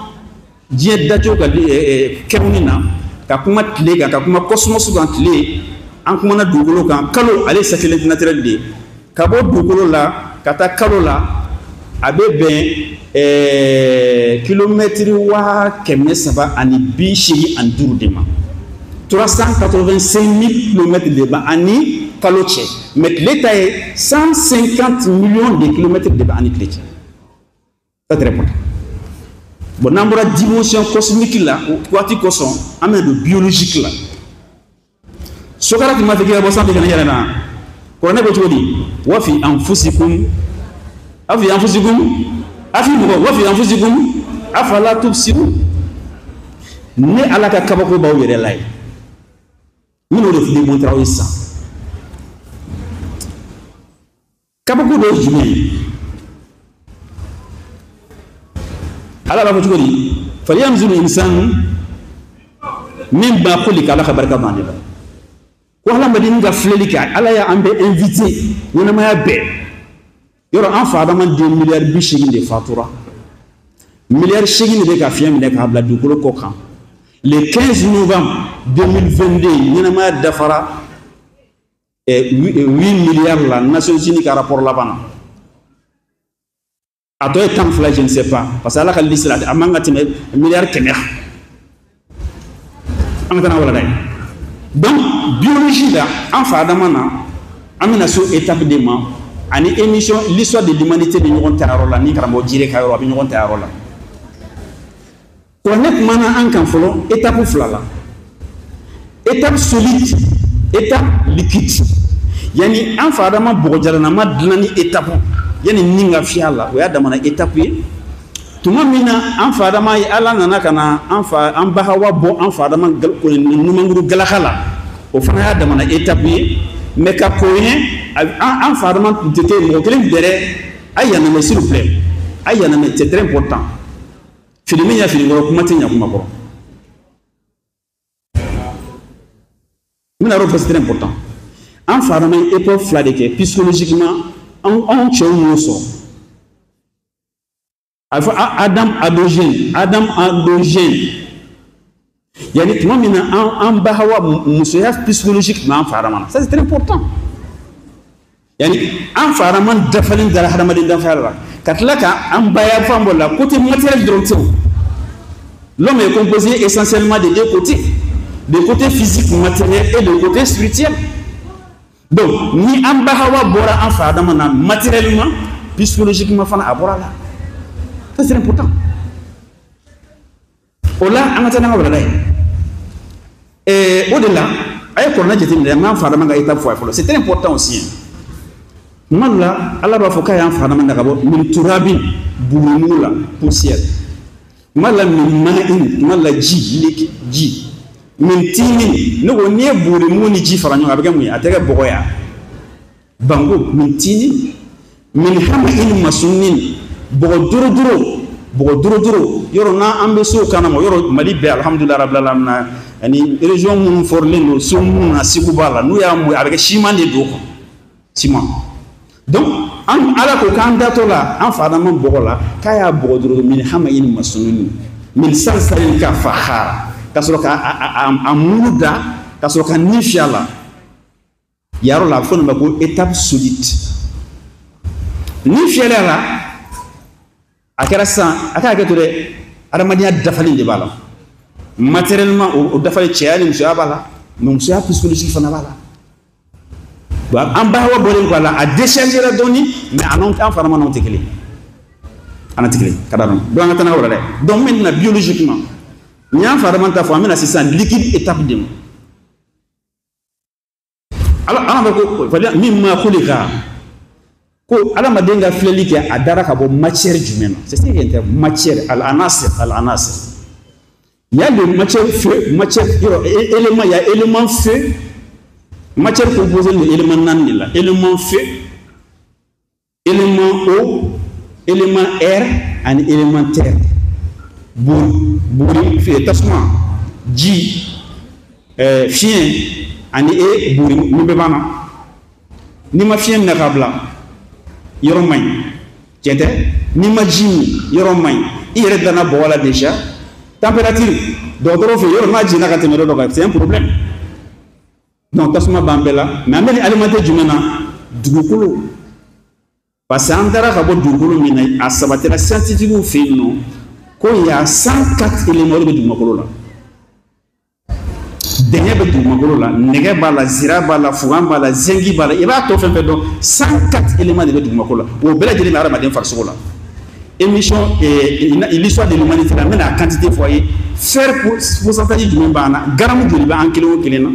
diɲɛ dacogo ka kɛwuni na ka kuma tile kan ka kuma cosmos kan tile an kumana dugukolo kan kalo ale ye satellite naturel de ye ka bɔ dugukolo la ka taa kalo la a bɛ bɛn kilomɛtiri 385 de ma 385 000 kilomètres de bɛ ani kalo cɛ mais tile ta ye 150 millions de kilomètres de bɛ ani tile cɛ. C'est très important. Bon, n'an bɔra dimension cosmique la waati kosɔn an bɛna don biologique la. Socrate m'a fɔ k'i ka bɔ sanfɛ ka na yɛlɛ na. Kuranɛ ko cogo di? Wa fi anfusikum afi anfusikum afi mɔgɔ wa fi anfusikum afala tubsirun. Ne Ala ka kabako b'aw yɛrɛ la ye. N bɛn'o de démontrer aw ye sisan. Kabako dɔ ye jumɛn ye? Ala b'a fɔ cogo di? Falyanzuru insanu mimma khuliqa. Ala ka barika b'an de la. Ko hadamaden ka filɛli kɛ, Ala y'an bɛɛ invité ɲɛnamaya bɛɛ. Yɔrɔ an fa adamaden miliyari 80 de fatura. Miliyari 8 de bɛ ka fiɲɛ minɛ k'a bila dugukolo kɔ kan. Le 15 novembre 2022, ɲɛnamaya dafara 8 milliards la, Nations Unies ka rapport laban na. A tɔ ye 12, je ne sais pas, parce que Ala ka liste la, a man ka tɛmɛ miliyari 100. An ka taa n'a walanda ye. Donc biologie la, an fa adama na, an bɛna se étape de ma ani émission l'histoire de l'humanité bɛ ɲɔgɔn ta yɔrɔ la ni karamɔgɔ Jire ka yɔrɔ a bɛ ɲɔgɔn ta yɔrɔ la. Kuranɛ kumana an kan fɔlɔ étape fila la: étape solide, étape liquide. Yani an fa adama bɔgɔjalanama dilanni étape, yani ni ka fiyɛ a la, o y'a damana étape ye. Tuma min na an fa adama ye, Ala nana ka na an fa an ba Hawa bɔ an fa adama numankuru galaka la, o fana y'a damana étape ye. Mais ka ko ye, an fa adama tun tɛ mɔgɔ kelen dɛrɛ. A yanamɛ, s'il vous plaît, a yanamɛ, c'est très important. Fini min ɲɛ fini kɔrɔ, kuma tɛ ɲɛ kuma kɔrɔ. N bɛna yɔrɔ fɔ, c'est très important. An fa adama ye épreuve fila de kɛ psychologiquement. Anw cɛw y'o sɔrɔ, a bɛ fɔ Adam androgène, Adam androgène. Yani tuma min na an ba Hawa musoya psychologique tun b'an fa adama na, ça c'est très important. Yani an fa adama dafalen dara hadamaden dafaya la, ka tila ka an baya fan bɔ la, côté matériel dɔrɔn tɛ o. L'homme est composé essentiellement de deux côtés: le côté physique matériel et le côté spirituel. Donc ni an ba Hawa bɔra an fa adama na matériellement, psychologiquement fana a bɔra la, ça c'est important. O la an ka taa n'an ka walanda ye. O de la a ye kɔrɔnɛ jateminɛ, an b'an fa adama ka étape fɔ a ye fɔlɔ, c'est très important aussi. Tuma dɔ la, Ala b'a fɔ k'a y'an fa adama da ka bɔ min turabin, bugurimugu la, poussière. Tuma dɔ la min ma'in, tuma dɔ la ji, liquide ji, min tinin. Ne ko n'i ye bugurimugu ni ji fara ɲɔgɔn kan, a bɛ kɛ mun ye? A tɛ kɛ bɔgɔ ye wa? Banko min tinin min hama'in masunin, bɔgɔ dorodoro, bɔgɔ dorodoro. Yɔrɔ n'an bɛ so kana ma, yɔrɔ Mali bɛɛ, alhamdulilah rabbil alamin, ani région minnu fɔrilen don so minnu na, Segu b'a la, n'u y'a mun, a bɛ kɛ siman de don quoi, ciment. Donc an Ala ko k'an datɔ la an fa adama bɔgɔ la, k'a y'a bɔgɔ dorodoro min hama'in masunin min salsalin ka fakhar, ka sɔrɔ ka a muru da, ka sɔrɔ ka ni fiyɛ a la. Yɔrɔ la a bɛ fɔ nin ma ko étape solide. Ni fiyɛla la, a kɛra sisan, a ka hakɛ to dɛ, adamadenya dafalen de b'a la matériellement, o dafalen, cɛya ni musoya b'a la, mais musoya psychologique fana b'a la. Bon, an ba Hawa bɔlen kɔ a la, a déchargera dɔɔni, mais a n'anw an fana ma n'anw tɛ kelen, an tɛ kelen ka da dɔn. Donc an ka taa n'a ka wala dɛ. Donc maintenant biologiquement, n y'an fa adama ta fɔ, an bɛna sisan liquide étape de ma. Ala bɛ ko mimma khuliqa, ko adamaden ka filɛli kɛ, a dara ka bɔ matière jumɛn na? C'est ce qui est matière, al anasir, al anasir. Il y a le matière feu, matière yɔrɔ élément, il y a élément feu, matière composée de élément naani de la: élément feu, élément eau, élément air ani élément terre. Buguri buguri, tasuma, ji, fiɲɛ ani e buguri. Mun bɛɛ b'an na? N'i ma fiɲɛ minɛ k'a bila, yɔrɔ man ɲi, tiɲɛ tɛ? N'i ma ji min, yɔrɔ man ɲi. I yɛrɛ dilanna bɔgɔ la déjà. Température, dɔgɔtɔrɔ fɛ yen, yɔrɔ n'a jiginna ka tɛmɛ yɔrɔ dɔ kan, c'est un problème. Donc tasuma b'an bɛɛ la, mais an bɛ nin alimenter jumɛn na? Dugukolo. Parce que an taara ka bɔ dugukolo min na, a sabatira scientifique fɛ yen nɔ ko il y a 104 éléments de bɛ dugumakolo la. Dɛngɛ bɛ dugumakolo la, nɛgɛ b'a la, zira b'a la, fugan b'a la, zinc b'a la, i b'a tɔ fɛn fɛn dɔn, 104 éléments de bɛ dugumakolo la. O bɛɛ lajɛlen bɛ hadamaden farisogo la. Émission l'histoire de l'humanité la, n bɛna a quantité fɔ a ye. Fer pourcentage jumɛn b'an na? Garamu joli bɛ an kelen o kelen na?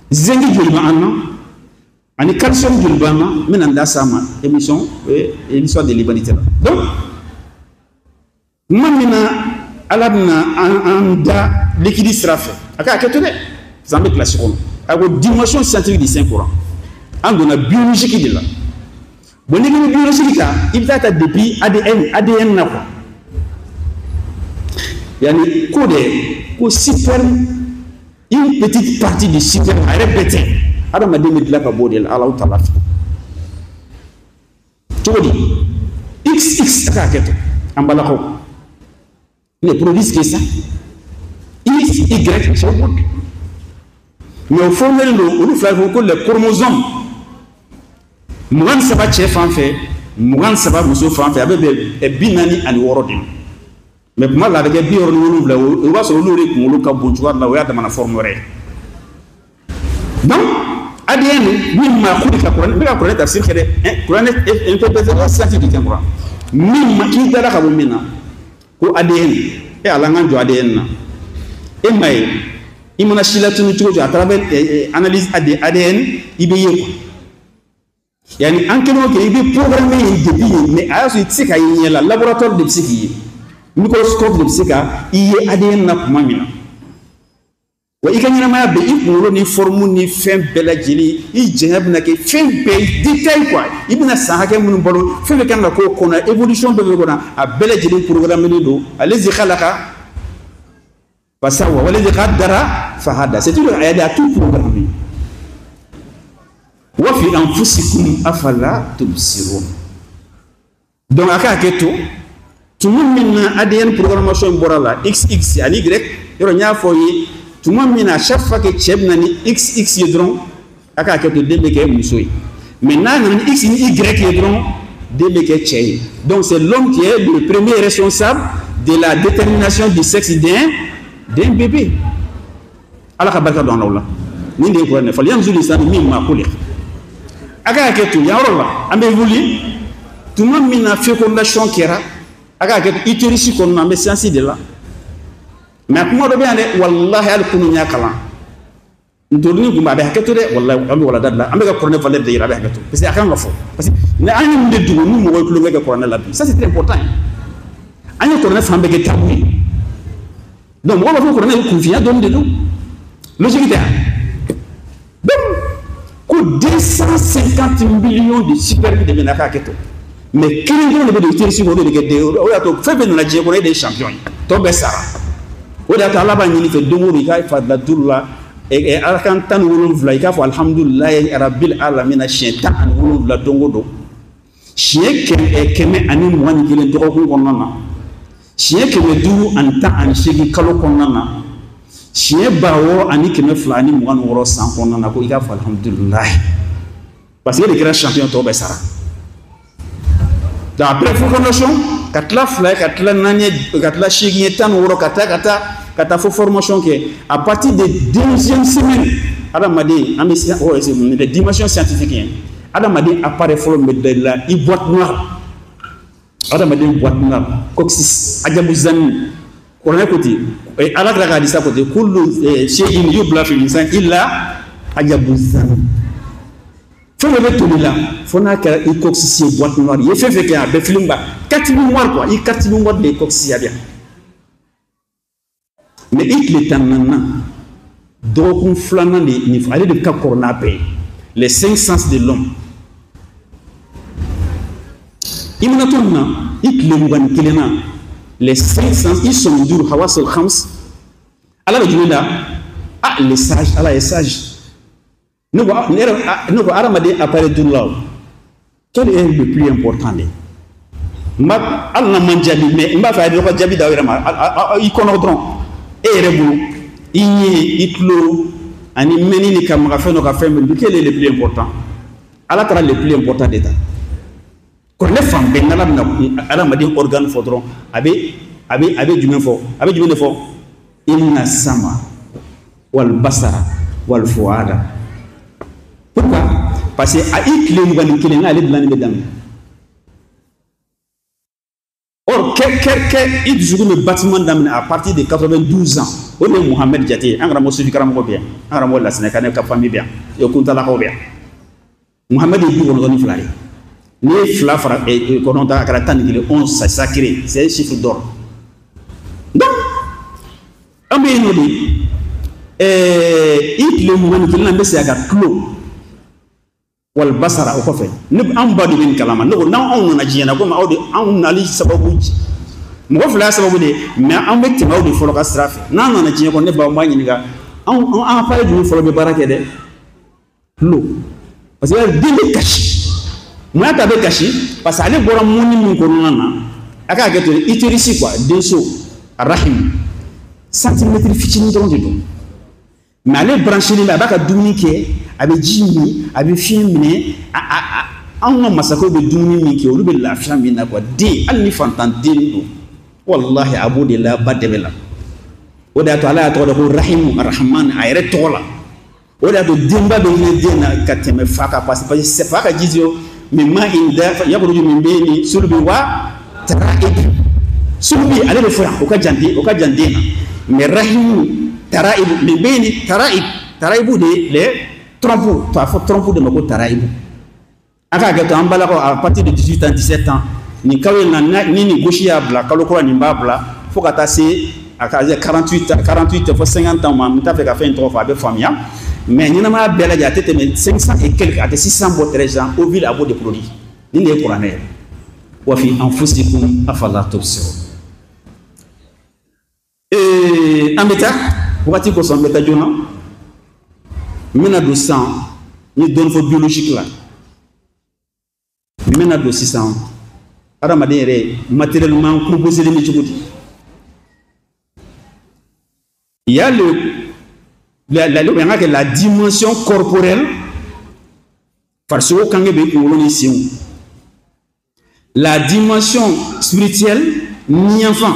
Zinc joli b'an na? Ani calcium joli b'an na? N bɛna n da s'a ma émission l'histoire de l'humanité la. Donc tuma min na Ala bɛna an da liquide sira fɛ, a ka hakɛ to dɛ, parce que an bɛ kilasi kɔnɔ, a ko dimension scientifique du Saint Coran. An donna biologique de la. Bon, n'i bɛ biologique ta, i bɛ taa ta depuis ADN na quoi. Yani ko de ko sperme, une petite partie du sperme a yɛrɛ bɛɛ tɛ. Adamaden bɛ dilan ka bɔ o de la Alahu taala fɛ. Cogo di? XX a k'a kɛ ten an balakaw. Ne produisent que ça. X, Y, c'est bon. Mais o formelen don olu fila ko les chromosomes. 23 cɛ fan fɛ, 23 muso fan fɛ, a bɛ bɛn 46 de ma. Mais kuma la a bɛ kɛ 67, o b'a sɔrɔ olu de kunkolo ka bon cogoya dɔ la, o y'a damana forme wɛrɛ ye. Donc ADN min ma ko de ka kuranɛ, n bɛ ka kuranɛ tafsir kɛ dɛ, kuranɛ interprétation scientifique tɛ kuran. Min ma k'i dara ka bɔ min na ko ADN, e ala an k'an jɔ ADN na. E ma ye, i mana si latunu cogo o cogo à travers analyse ADN i bɛ ye quoi. Yani an kelen o kelen i bɛ programme yen depuis yen, mais a y'a sɔrɔ i tɛ se ka ye ɲɛ la, laboratoire de bɛ se k'i ye, microscope de bɛ se ka i ye ADN na tuma min na. Wa i ka ɲɛnamaya bɛɛ, i kunkolo ni forme ni fɛn bɛɛ lajɛlen, i janya bɛna kɛ fɛn bɛɛ détail quoi. I bɛna san hakɛ minnu balo, fɛn bɛɛ kan ka k'o kɔnɔ, évolution bɛɛ bɛ kɔnɔ, a bɛɛ lajɛlen programme don. Allazi khalaqa fasawa wallazi qaddara fahada. C'est tout, il a tout programmé. Wa fi anfusikum afala tubsirun. Donc a k'a kɛ to tuma min na ADN programmation bɔra la, XX ani Y, yɔrɔ n y'a fɔ aw ye tuma min na chaque fois que cɛ bɛ na ni XX ye dɔrɔn, a k'a kɛ to den bɛ kɛ muso ye. Mais n'a nana ni X ni Y ye dɔrɔn, den bɛ kɛ cɛ ye. Donc c'est l'homme qui est le premier responsable de la détermination du sexe d'un bébé. Ala ka barika don an na o la. Nin de ye kuranɛ falyanzuru linsanu mimma khuliq. A k'a kɛ to yan yɔrɔ la, an bɛ wuli tuma min na fécondation kɛra, a k'a kɛ to utérus kɔnɔna, an bɛ science de la. Mais a kuma dɔ bɛ yan dɛ, walahi hali kunun n y'a kalan. Ntorini kun bɛ a bɛ hakɛ to dɛ, walahi an bɛ walanda de la, an bɛ ka kuranɛ valeur de yira, a bɛ hakɛ to. Parce que a kan ka fɔ. Parce que ni an ye mun de dogo ni mɔgɔ ye tulonkɛ kɛ kuranɛ la bi, ça c'est très important. An ye kuranɛ fan bɛɛ kɛ tabou ye. Donc mɔgɔ b'a fɔ kuranɛ ye kunfinya dɔɔni de don. Logique tɛ yan. Donc ko 250 millions de sperme de bɛ na k'a kɛ to. Mais kelen dɔrɔn de bɛ don utérus kɔnɔ, o de bɛ kɛ den ye. O y'a to fɛn fɛn nana diɲɛ kɔnɔ, e de ye champion ye. Tɔ bɛɛ sara. O de y'a to Ala b'a ɲini fɛ don o don i ka farila duuru la, Ala kan 17, i k'a fɔ alhamdulilayi rabil alamina siɲɛ 17 don o don. Siɲɛ 121 dɔgɔkun kɔnɔna na. Siɲɛ 518 kalo kɔnɔna na. Siɲɛ 6226 san kɔnɔna na, ko i k'a fɔ alhamdulilayi. Parce que e de kɛra champion, tɔw bɛɛ sara. Donc après fécondation, ka tila 2 ye, ka tila 4 ye, ka tila 8 ye, 16, ka taa ka taa ka taa fo formation kɛ. À partir de deuxième semaine, adamaden an bɛ oh, c'est les dimensions scientifiques ye. Adamaden appareil fɔlɔ min bɛ da i la, i boîte noire. Adamaden boîte noire, coccyx, ajabuzani. Kuranɛ ko ten, Ala kira ka hadisa ko ten, kullu shay'in yubla fil insan illa ajabuzani. Fɛn bɛɛ bɛ toli la fo n'a kɛra i coccyx ye, boîte noire. I ye fɛn fɛn kɛ, a bɛɛ film ba carte mémoire quoi, i carte mémoire de ye coccyx ya bɛ yan. Mais i tile 14nan, dɔgɔkun filanan de nin, ale de bɛ ka kɔrɔ n'a bɛɛ ye. Les 5 sens de l'homme. I mana to nin na, i tile 21 na, les 5 sens, i sɔmi duuru, hawasul khams. Ala bɛ jumɛn da? Ah, les sages, Ala ye sage. Ne ko hadamaden appareil duuru la o, quel est le plus important de? N b'a hali n'a man jaabi, mais n b'a fɛ a yɛrɛ ka jaabi d'aw yɛrɛ ma, i kɔnɔ dɔrɔn, e yɛrɛ bolo, i ɲɛ, i tulo, ani mɛnni ni ka maga fɛn dɔ ka fɛn bɛɛ, quel est le plus important? Ala taara le plus important de ta. Kuranɛ fan bɛɛ n'Ala bɛna hadamaden organe fɔ dɔrɔn, a bɛ jumɛn fɔ? A bɛ jumɛn de fɔ? Inna sama wal basara wal fuada. Pourquoi? Parce que a i tile 21 n'ale dilanni bɛ daminɛ. Or, kɛ i dusukun bɛ bâtiment daminɛ à partir de 92 ans. O de ye Muhamɛd jate ye. An karamɔgɔ Sufi karamɔgɔ bɛ yan, an karamɔgɔ Lasinɛ Kanɛ ka famille bɛ yan, Kuntalakaw bɛ yan. Muhamɛd ye 92 de ye. N'i ye 2 fara 9 a kɛra 11, 11, c'est sacré, c'est un chiffre d'or. Donc, an bɛ yen nɔ de, i tile 21 na n bɛ segin a kan tulo. Wal basara o kɔfɛ ne an ba de bɛ nin kalama ne ko n'anw nana diɲɛ na komi aw de anw nali sababu mɔgɔ fila y'a sababu de ye mais an bɛ tɛmɛ aw de fɔlɔ ka sira fɛ n'an nana diɲɛ kɔnɔ ne ba n b'a ɲininka anw an appareil jumɛn fɔlɔ bɛ baara kɛ dɛ tulo parce que den bɛ kasi mun y'a ta bɛ kasi parce que ale bɔra mɔni min kɔnɔna na a k'a kɛ to utérus quoi denso rahim centimètre fitinin dɔrɔn de don mais ale branché bɛ a b'a ka dumuni kɛ a bɛ ji min a bɛ fiɲɛ minɛ anw ka masakɛw bɛ dumuni min kɛ olu bɛ lafiya min na quoi den hali ni fantan den don wallahi a b'o de la ba dɛmɛ la o de y'a to ala y'a tɔgɔ da ko rahimu arahman a yɛrɛ tɔgɔ la o de y'a to denba bɛ hinɛ den na ka tɛmɛ fa kan parce que fa ka ji min ma in da yakuruju min bɛ ni sulubi wa taraib sulubi ale bɛ fɔ yan o ka jan den o ka jan den na mais rahimu taraib min bɛ ni taraib taraibu de les trompe a fɔ trompe de ma ko taraibu a k'a kɛ to an balakaw à partir de 18 ans 17 ans nin kalo in na ni nin gosi y'a bila kalo kura nin b'a bila fo ka taa se a ka 48 fo 50 ans ma n t'a fɛ ka fɛn in tɔgɔ fɔ a bɛ faamuya mais ɲɛnamaya bɛɛ lajɛ a tɛ tɛmɛ 500 et quelques a tɛ 600 bɔ 13 ans ovule a b'o de produit nin de ye kuranɛ ye wa fi anfusikum afala tubsirun an bɛ taa wagati kosɔn an bɛ taa joona n bɛna don sisan n ye dɔɔni fɔ biologique la n bɛna don sisan hadamaden yɛrɛ matériellement composé bɛ cogo di. Il y a la dimension corporelle, farisogo kange bɛ kunkolo ni senw. La dimension spirituelle, ni-enfant,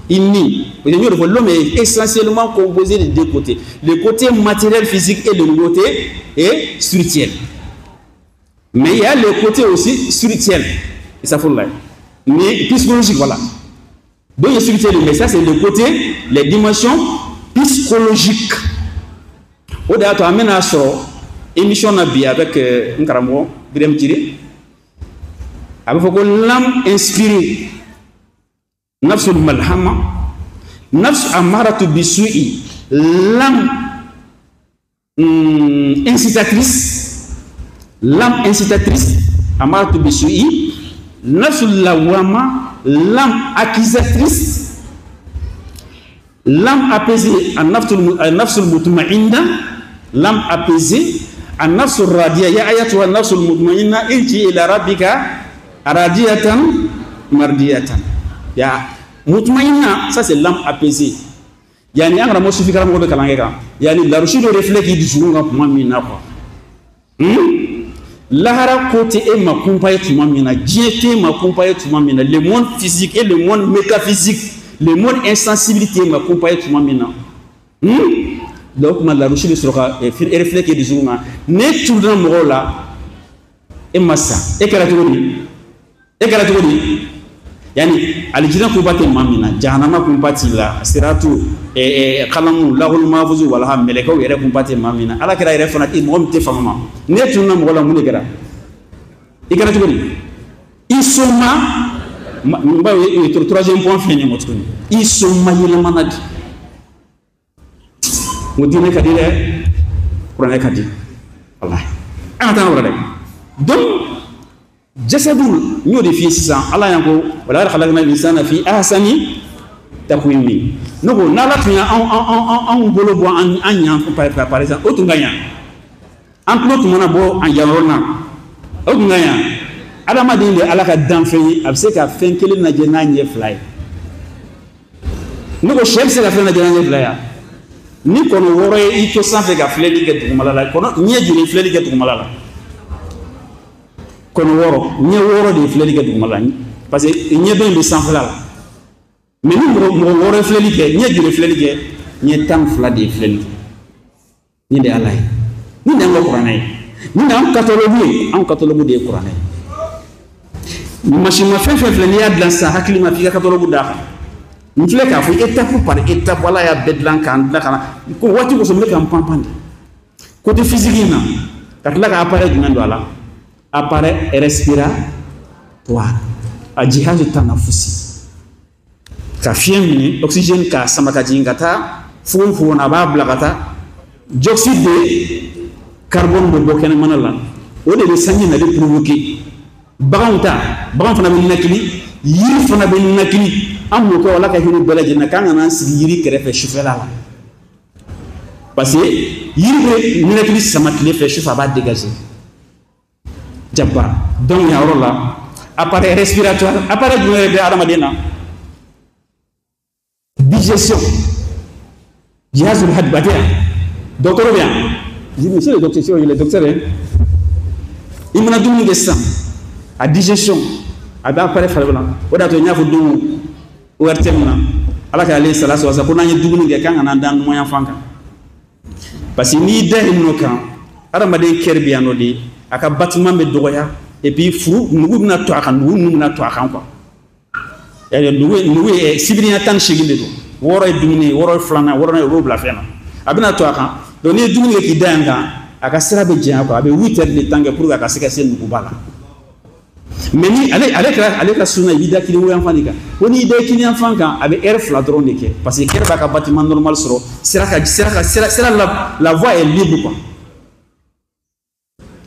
inni. L'homme est essentiellement composé de deux côtés. Le côté matériel physique et le côté spirituel. Mais il y a le côté aussi spirituel. Et ça faut là. Mais psychologique, voilà. Donc il y a spirituel, mais ça c'est le côté, les dimensions psychologiques. O de y'a to an bɛna sɔrɔ émission na bi avec n karamɔgɔ Birame Jire a bɛ fɔ ko l'âme inspirée nafsul malhama nafsu amaratu bisu'i l'âme incitatrice l'âme incitatrice amaratu bisu'i nafsul lawama l'âme accusatrice l'âme apaisée an-nafsul mutma'inna l'âme apaisée, an-nafsul radiya ya ayatuha an-nafsul mutma'inna irji ila rabbika radiyatan mardiyatan. Ya mutma'inna, ça c'est l'âme apaisée. Yani an karamɔgɔ sufi karamɔgɔ bɛ kalan kɛ kan. Yani larusi dɔ de filɛ k'i dusukun kan tuma min na quoi. Lahara ko tɛ e ma kunpa ye tuma min na, diɲɛ tɛ e ma kunpa ye tuma min na, le monde physique et le monde métaphysique, le monde insensible tɛ e ma kunpa ye tuma min na. Donc kuma larusi bɛ sɔrɔ ka reflet kɛ dusukun kan. Ne turuna mɔgɔw la, e ma sa, e kɛra cogo di? E kɛra cogo di? Yani alijinɛ kunpa tɛ maa min na, jahanama kunpa t'i la, siratu kalamu lahul mahfuzu walaha mɛlɛkɛw yɛrɛ kunpa tɛ maa min na, ala kɛra yɛrɛ fana mɔgɔ min tɛ fama ma. Ne tununa mɔgɔ la mun de kɛra? I kɛra cogo di? I soma n b'a ye troisième point filɛ nin ye mɔ tuguni. I soma yɛlɛmana di. N ko diinɛ ka di dɛ, kuranɛ ka di. Walahi an ka taa n'o la dɛ. Donc jasadu n y'o de f'i ye sisan ala y'an ko wala khalaqna al-insana fi ahsani taqwim. Ne ko n'ala tun y'anw bolo bɔ an ɲan par exemple o tun ka ɲa an tulo tun mana bɔ an yanyɔrɔ na o tun ka ɲa adamaden de ala ka danfɛn ye a bɛ se ka fɛn kelen lajɛ n'a ɲɛ fila ye. Ne ko sɛ bɛ se ka fɛn lajɛ n'a ɲɛ fila ye ni kɔnɔ wɔɔrɔ ye i to sanfɛ ka filɛli kɛ dugumala la kɔnɔ ɲɛ joli filɛli kɛ dugumala la kɔnɔ wɔɔrɔ ɲɛ wɔɔrɔ de ye filɛli kɛ dugumala la parce que ɲɛ dɔ in bɛ sanfɛla la mais ni mɔgɔ wɔɔrɔ ye filɛli kɛ ɲɛ joli filɛli kɛ ɲɛ 12 de ye filɛli kɛ. Nin de ye ala ye, nin de y'an ka kuranɛ ye, nin de y'an katalogu ye, anw katalogu de ye kuranɛ ye. Masimafɛn fɛn filɛ n'i y'a dilan sisan hakili ma f'i ka katalogu d'a kan. N filɛ k'a fɔ étape par étape ala y'a bɛɛ dilan k'an dilan ka na ko waati kosɔn n bɛ ka n pan pan de côté physique in na ka tila ka appareil jumɛn don a la appareil respiratoire a jihazu tanafusi ka fiɲɛ minɛ oxygène k'a sama ka jigin ka taa fogon na a b'a bila ka taa dioxyde de carbone bɛ bɔ kɛnɛmana la O de bɛ sanji nali provoquer. Baganw ta, bagan fana bɛ ninakili, yiri fana bɛ ninakili. An mɔkɛw Ala ka hinɛ bɛɛ lajɛlen na k'an kana an sigi yiri kɛrɛfɛ sufɛla la. Parce que yiri bɛ ninakili sama tile fɛ, sufɛ a b'a dégager. Jaba. Donc yan yɔrɔ la, appareil respiratoire, appareil jumɛn bɛ adamaden na? Digestion. Jihazul hadbatia. Docteur bɛ yan. Monsieur le docteur, il est docteur hein. I mana dumuni kɛ sisan, a digestion a bɛ appareil farikolo la. O de y'a to n y'a fɔ don ORTM na, Ala ka ale sala sɔrɔ sa ko n'an ye dumuni kɛ k'an kana da numan fan kan. Parce que n'i da yen nɔ kan, adamaden kɛri bɛ yan nɔ de, a ka bâtiment bɛ dɔgɔya, et puis furu nugu bɛna to a kan, nugu ninnu bɛna to a kan quoi. Nugu ye sibiriya 18 de don. 6 ye dumuni ye, 6 ye filanan, 6 o b'o bila fɛn na. A bɛna to a kan. Donc n'i ye dumuni kɛ k'i da yan kan, a ka sira bɛ janya quoi, a bɛ 8 heures de temps kɛ pour que a ka se ka se nuguba la. Mais ni ale ka suna, i b'i da kini yanfan de kan. Ko n'i da kini yanfan kan, a bɛ heure 2 dɔrɔn de kɛ, parce que kɛrɛ b'a ka bâtiment normal sɔrɔ, sira ka sira ka sira sira la, la voie est libre quoi.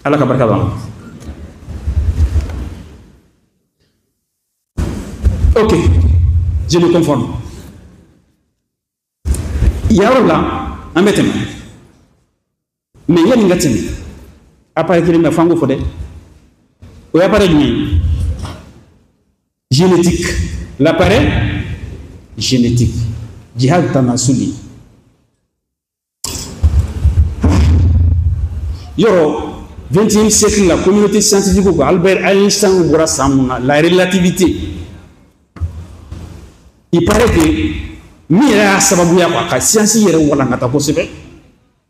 Ala ka barika b'an. Ok, je me conforme. Yɔrɔ la an bɛ tɛmɛ, mais yanni n ka tɛmɛ, appareil kelen bɛ f'an k'o fɔ dɛ. O ye appareil jumɛn ye? Génétique. L'appareil génétique. Jihad tanasuli. Yɔrɔ 21e siècle la communauté scientifique ko Albert Einstein bɔra san mun na, la relativité. Il paraît que min yɛrɛ y'a sababuya quoi, ka science yɛrɛ walankata kosɛbɛ.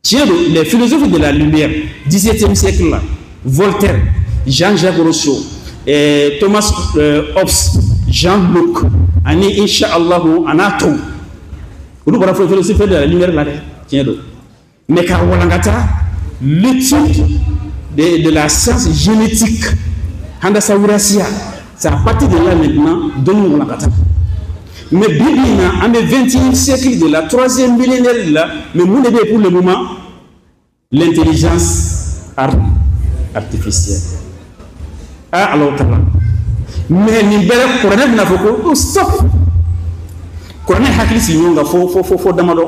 Tiɲɛ don, les philosophes de la lumière 17e siècle la, Voltaire, Jean-Jacques Rousseau, Thomas Hobbes, Jean Locke, ani Inch'Allah a n'a tɔw, olu bɔra philosophe de la lumière la dɛ, tiɲɛ don. Mais ka walankata l'étude de la science génétique, handasa wurasiya, c'est à partir de là maintenant dɔnni walankata. Mais bi bi in na, an bɛ 21e siècle de la 3e millénaire de la, mais mun de bɛ yen pour le moment? L'intelligence artificielle. Ah, Allahu Ta'ala. Mais nin bɛɛ la, kuranɛ bɛna fɔ ko stop. Kuranɛ hakili sigi ɲɔgɔn kan fo damadɔ.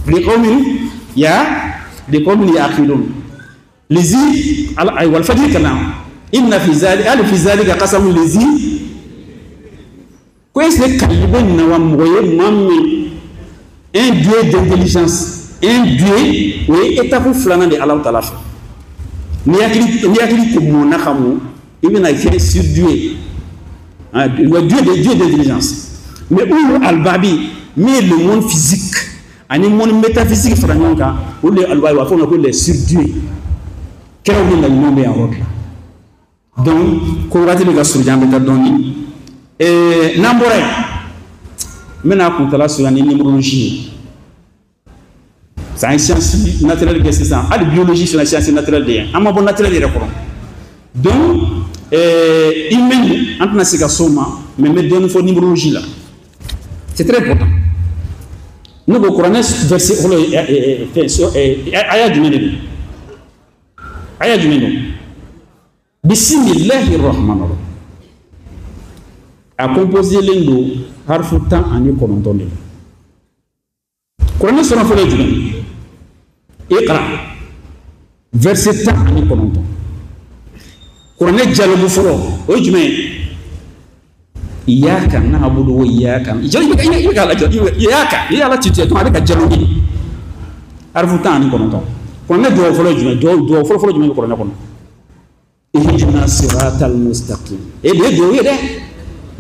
Liqawmin ya liqawmin yaqilun. Lizi ala wal fajr kana inna fi zalika al fi zalika qasamun lizi. Ko est-ce que kalili bɛ nin na wa mɔgɔ ye maa min un dieu d'intelligence, un dieu o ye étape filanan de Allahu Ta'ala fɛ. Ni hakili ko mɔnna ka mɔ, i bɛna kɛ surdoué, dieu d'intelligence. Mais ulu albabi min ye le monde physique ani monde métaphysique fara ɲɔgɔn kan, olu de ye albabi, u b'a fɔ o ma ko les surdoués. Kɛraw ni laɲiniw bɛ yan yɔrɔ de la. Donc ko waati bɛ ka surun, an bɛ taa dɔɔnin. N'an bɔra yen, n bɛna kuntala surunya ni numérologie ye. C'est une science naturelle kɛ sisan, hali biologie fana science naturelle de ye, an ma bɔ naturel yɛrɛ kɔrɔ. Donc humaine an tɛna se ka s'o ma, mais n bɛ dɔɔnin fɔ numérologie la. C'est très important. Ne ko kuranɛ verset fɔlɔ ye fɛn aya jumɛn de don? Aya jumɛn don? Bisimilahi rahmani rahim. A composé len don harfu 19 de la. Kuranɛ sura fɔlɔ ye jumɛn ye? Iqra, verset 19. Kuranɛ jalogu fɔlɔ o ye jumɛn ye? Iyyaka na'budu wa iyyaka iyyaka i y'Ala ci donc a bɛ ka jalo ɲini. Harfu 19. Kuranɛ duwawu fɔlɔ ye jumɛn ye? Duwawu fɔlɔ fɔlɔ jumɛn bɛ kuranɛ kɔnɔ? Ihdina siratal mustaqim. E de ye duwawu ye dɛ.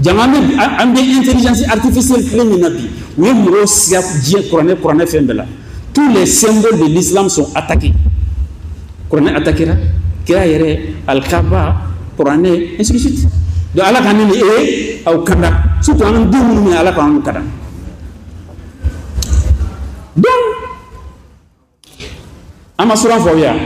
Jama an bɛ intelligence artificielle tile min na bi, u ye mɔgɔw siga diɲɛ kuranɛ fɛn bɛɛ la. Tous les symboles de l'islam sont attaqués. Kuranɛ attaquera, kira yɛrɛ, alikaba, kuranɛ, ainsi de suite. Donc Ala ka ne ni e aw kanda, surtout an den minnu bɛ Ala k'an kanda. Donc an ma suran fɔ aw ye yan,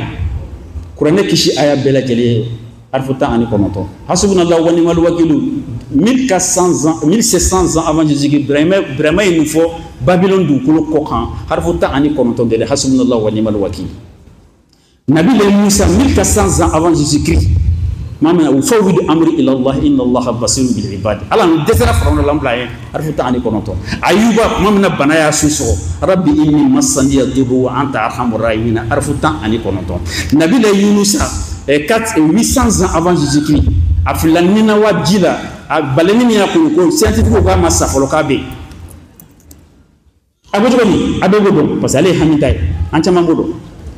kuranɛ kisi aya bɛɛ lajɛlen ye harfu 19. Hasbunallahu wa ni'mal wakil. 1400 ans, 1700 ans avant Jésus-Christ, Ibrahima ye nin fɔ Babylone dugukolo kɔ kan, harfu 19 de la, hasbunallahu wa ni'mal wakil. Nabi le Musa 1400 ans avant Jésus-Christ. Mama ufawwidu amri ila Allah inna Allah basirun bil ibad. Ala n dɛsɛra Firawuna la n bila yen harifu 19. Ayuba tuma min na bana y'a su sɔgɔ rabbi inni massaniya durru wa anta arhamur rahimin harifu 19. Nabi le Yunusa 800 ans avant Jésus-Christ a filila Ninawa ji la a balani min y'a kunu ko scientifique k'a ma sa fɔlɔ k'a bɛ yen. A ko cogo di a bɛɛ b'o dɔn parce que ale ye hami ta ye an caman b'o dɔn.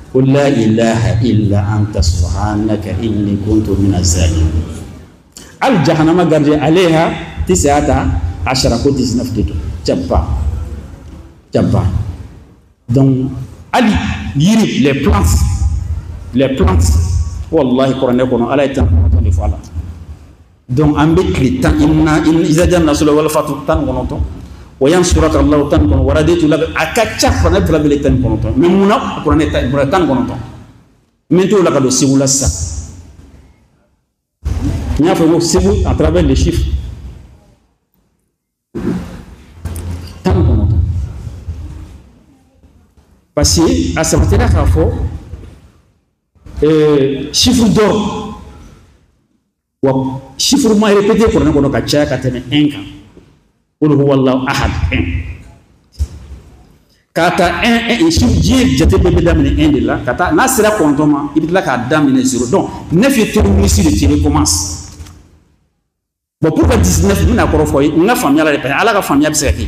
قل لا إله إلا أنت سبحانك إني كنت من الظالمين. الجهنم غرجي عليها 19 ko 19 de jabba jabba. Donc ali yiri les plantes wallahi Coran kono ala tan de fala. Donc an be tile tan inna iza janna sura wal fatu tan kono to وينصرك الله تنكون ورديت لك أكاتشا فنا بلا بلا تنكون تون من منا قرآن تنكون تون من تو لك دو سيبولا سا نعرف سيبو à travers les chiffres تنكون تون parce que à savoir k'a fɔ chiffre d'or wa chiffre ma répété Coran kɔnɔ ka caya ka tɛmɛ 1 kan. Qul huwa Allahu ahad 1. K'a ta 1 1 chiffre diɲɛ jate bɛɛ bɛ daminɛ 1 de la ka taa n'a sera 9 ma i bɛ tila k'a daminɛ 0. Donc 9 ye terminus de tu recommences. Bon pourquoi 19 n bɛna kɔrɔ fɔ ye n ka faamuya la dɛ parce que Ala ka faamuya bɛ se ka kɛ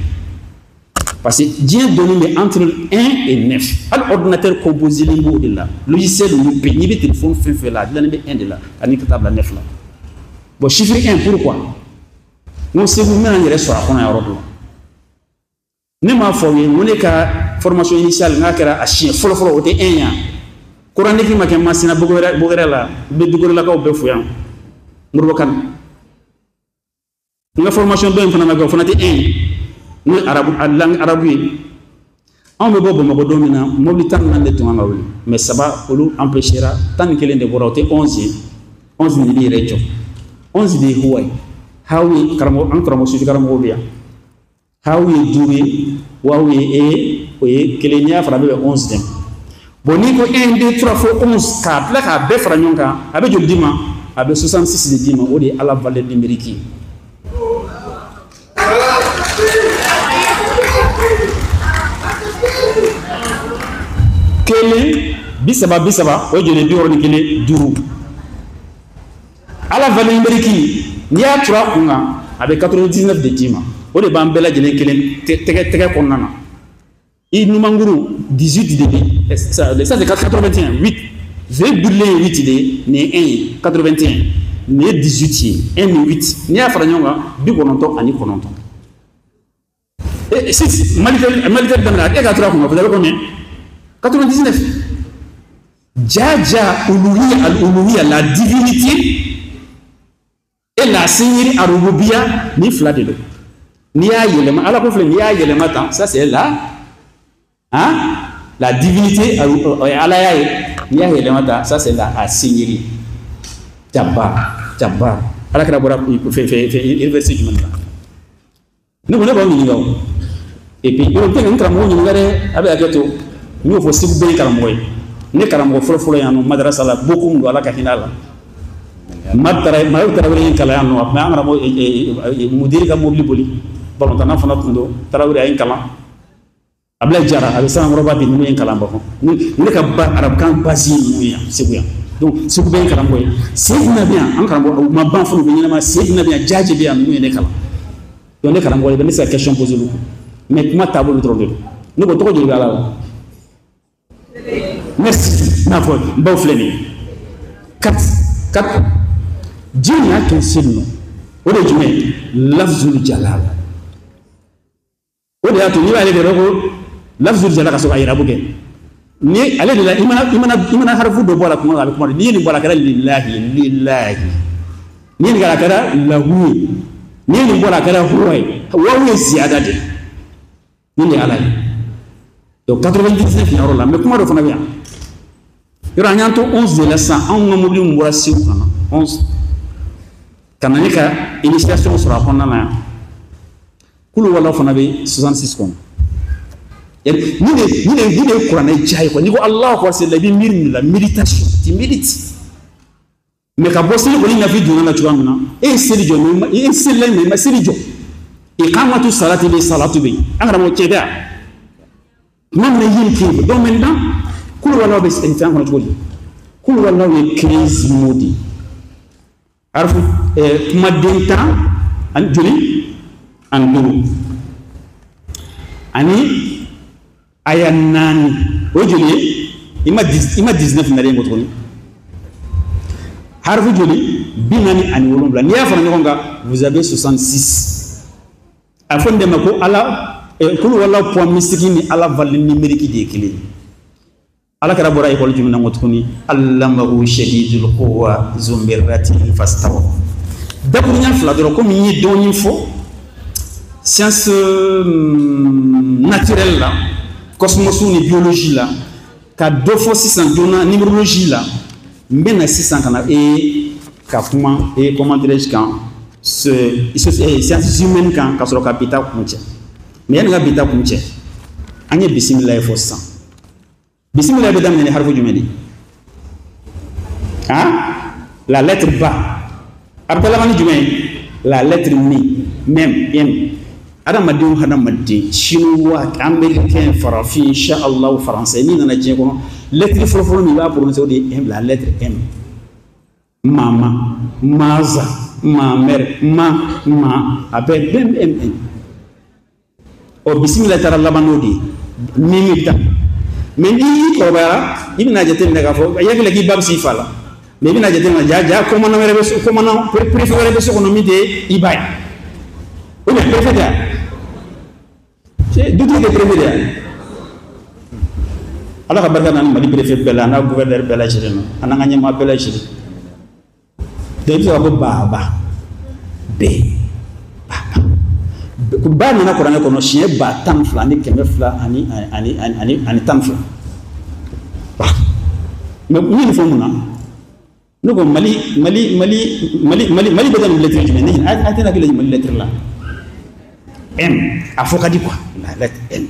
parce que diɲɛ dɔnni bɛ entre 1 et 9 hali ordinateur composé len b'o de la logiciel ninnu bɛɛ n'i bɛ téléphone fɛn fɛn la a dilannen bɛ 1 de la ani ka taa bila 9 la. Bon chiffre 1 pourquoi? N ko Segu n bɛna n yɛrɛ sɔrɔ a kɔnɔ yɔrɔ dɔ la. Ne m'a fɔ aw ye n ko ne ka formation initiale n'a kɛra a siɲɛ fɔlɔ fɔlɔ o tɛ 1 yan. Coraniki ma kɛ Masina Bogɛrɛ la n bɛ Dugorelakaw bɛɛ fo yan Moribo Kane. N ka formation dɔ in fana ma kɛ o fana tɛ 1 ye n'o ye arabu a langue arabu ye. Anw bɛ bɔ Bamakɔ don min na mobili 14 de tun kan ka wuli mais 3 olu empêchera 11 de bɔra o tɛ 11 ye 11 de b'i yɛrɛ jɔ 11 de ye huwa ye. Hawi karamɔgɔ an karamɔgɔ sufi karamɔgɔ bɛ yan hawi ye 5 ye wawu ye e o ye 1 n'i y'a fara a bɛ bɛn 11 de ma. Bon n'i ko 1 2 3 fo 11 k'a tila k'a bɛɛ fara ɲɔgɔn kan a bɛ joli d'i ma a bɛ 66 de d'i ma o de ye Ala valeur numérique ye. Kelen 30 30 o ye joli ye 61 5. Ala valeur numérique n'i y'a turu a kun kan a bɛ 99 de d'i ma o de b'an bɛɛ lajɛlen kelen tɛgɛ kɔnɔna na i numankuru 18 de bɛ ça c'est 81 8 V birilen ye 8 de ye nin ye 1 ye 81 nin ye 18 ye 1 ni 8 n'i y'a fara ɲɔgɔn kan 99. Et si Malitel daminɛ e ka turu a kun kan vous avez combien? 99. Jaja uluhiya al-uluhiya la divinité et la seigneurie arububia ni fila de don. N'i y'a yɛlɛma Ala ko filɛ n'i y'a yɛlɛma tan ça c'est la hein la divinité Ala y'a ye n'i y'a yɛlɛma tan ça c'est la seigneurie. Jabbar jabbar Ala kɛra bɔra fɛn fɛn université jumɛn la ne ko ne b'aw ɲininka o et puis yɔrɔ tɛ n karamɔgɔ ɲininka dɛ a bɛ hakɛ to n y'o fɔ Segu bɛɛ ye karamɔgɔ ye ne karamɔgɔ fɔlɔ fɔlɔ yan nɔ madarasa la Bokum don Ala ka hinɛ a la. Maru Tarawele ye kalan yan nɔ a tun bɛ an karamɔgɔ mudiri ka mobili boli balontanna fana tun don Tarawele a ye n kalan Abulayi Jara a bɛ Sanankɔrɔba bi ninnu ye n kalan Bamakɔ ne ka arabukan base ye ninnu ye yan Segu yan donc Segu bɛɛ ye karamɔgɔ ye Seyidina bɛ yan an karamɔgɔ u ma ban fɔlɔ u bɛ ɲɛnama Seyidina bɛ yan Jaje bɛ yan ninnu ye ne kalan donc ne karamɔgɔ ye ne bɛ se ka question poser olu kun mais kuma taabolo dɔrɔn de don ne ko tɔgɔ joli bɛ Ala la merci n'a fɔ n baw filɛ nin ye 4 4 Dieu n'a qu'un seul nom. O de ye jumɛn ye? Lafzul jalal. O de y'a to n'i b'ale de ko lafzul jalal ka sɔrɔ ka yirabu kɛ. Ni ale de la i mana harafu dɔ bɔ a la kuma dɔ la a bɛ kuma de. N'i ye nin bɔ a la a kɛra lillahi lillahi. N'i ye nin kɛ a kɛra lahu ye. N'i ye nin bɔ a la a kɛra huwa ye. Wawu ye ziyada de ye. Nin de ye Ala ye. Donc 99 yɔrɔ la mais kuma dɔ fana bɛ yan. Yɔrɔ an y'an to 11 de la sisan anw ka mobili min bɔra Segu ka na 11. Ka na ne ka initiation sɔrɔ a kɔnɔna na yan kulu wala fana bɛ 66 kɔnɔ Ni de kuranɛ diya ye quoi. N'i ko Allahu akbar c'est la i bɛ miiri nin la méditation, tu médites. Mais ka bɔ seli kɔni nafi donna la cogoya min na, e ye seli jɔ mais e ye seli la mais i ma seli jɔ. Iqamatu salati bɛ salatu bɛ yen. An karamɔgɔ cɛ tɛ yan. Tuma min na i ye nin kɛ yen. Donc maintenant kulu walaw bɛ fɛn kɔnɔ cogo di? Kulu walaw ye 15 mots de ye. Arafu kumaden 15 ani joli ani 5 aya 4 o joli ye? I ma 19 nalen kɔ tuguni. Harafu joli 47 n'i y'a fara ɲɔgɔn kan vous avez 66. A fɔ nin de ma ko ala kulu wala poids mystique ni ala valeur numérique de ye kelen ye. Ala kɛra bɔra école jumɛn na ko tuguni? Allamahu shadidul quwa zumirratin fastawa. Dakuruɲa fila dɔrɔn komi n ye dɔɔnin fɔ science naturelle la, cosmos ni biologie la, ka dɔ fɔ sisan joona numérologie la. N bɛ na sisan ka na ka kuma comment dirais-je kan sciences humaines kan ka sɔrɔ ka bi ta kun cɛ. Mais yanni ka bi ta kun cɛ, an ye bisimilayi fɔ sisan. Bisimilayi bɛ daminɛ ni harifu jumɛn de ye? Han? La lettre ba. A bɛ taa laban ni jumɛn ye? La lettre mi, mem, m. Adamaden o hadamaden, chinois, américain, farafin, inshallah, français, n'i nana diɲɛ kɔnɔ, lettre fɔlɔfɔlɔ min i b'a prononcer o de ye M, la lettre M. Mama, maza, ma mère, ma, ma, a bɛɛ M, M, M. Ɔ bisimila taara laban n'o de ye, min bɛ taa. Mais n'i y'i kɔrɔbayara, i bɛna jateminɛ k'a fɔ, i hakili k'i ba bɛ s'i fa la, mais i bɛna jateminɛ ja commandant wɛrɛ bɛ so, commandant préfet wɛrɛ bɛ so kɔnɔ min tɛ i ba ye. Ou bien préfet tɛ yan? Dutigi tɛ préfet de yan? Ala ka barika na ni Mali préfet bɛɛ la, a n'a gouverneur bɛɛ lajɛlen na, a n'an ka ɲɛmaa bɛɛ lajɛlen. Donc i bɛ se k'a fɔ baba, bɛɛ, baba. Ba nana kuranɛ kɔnɔ siɲɛ 12,212. Mais n ye nin fɔ mun na? Ne ko Mali Mali Mali Mali Mali Mali bɛ daminɛ lettre jumɛn? Ne a tɛ hakili Mali lettre la. M a fɔ ka di quoi, la lettre M.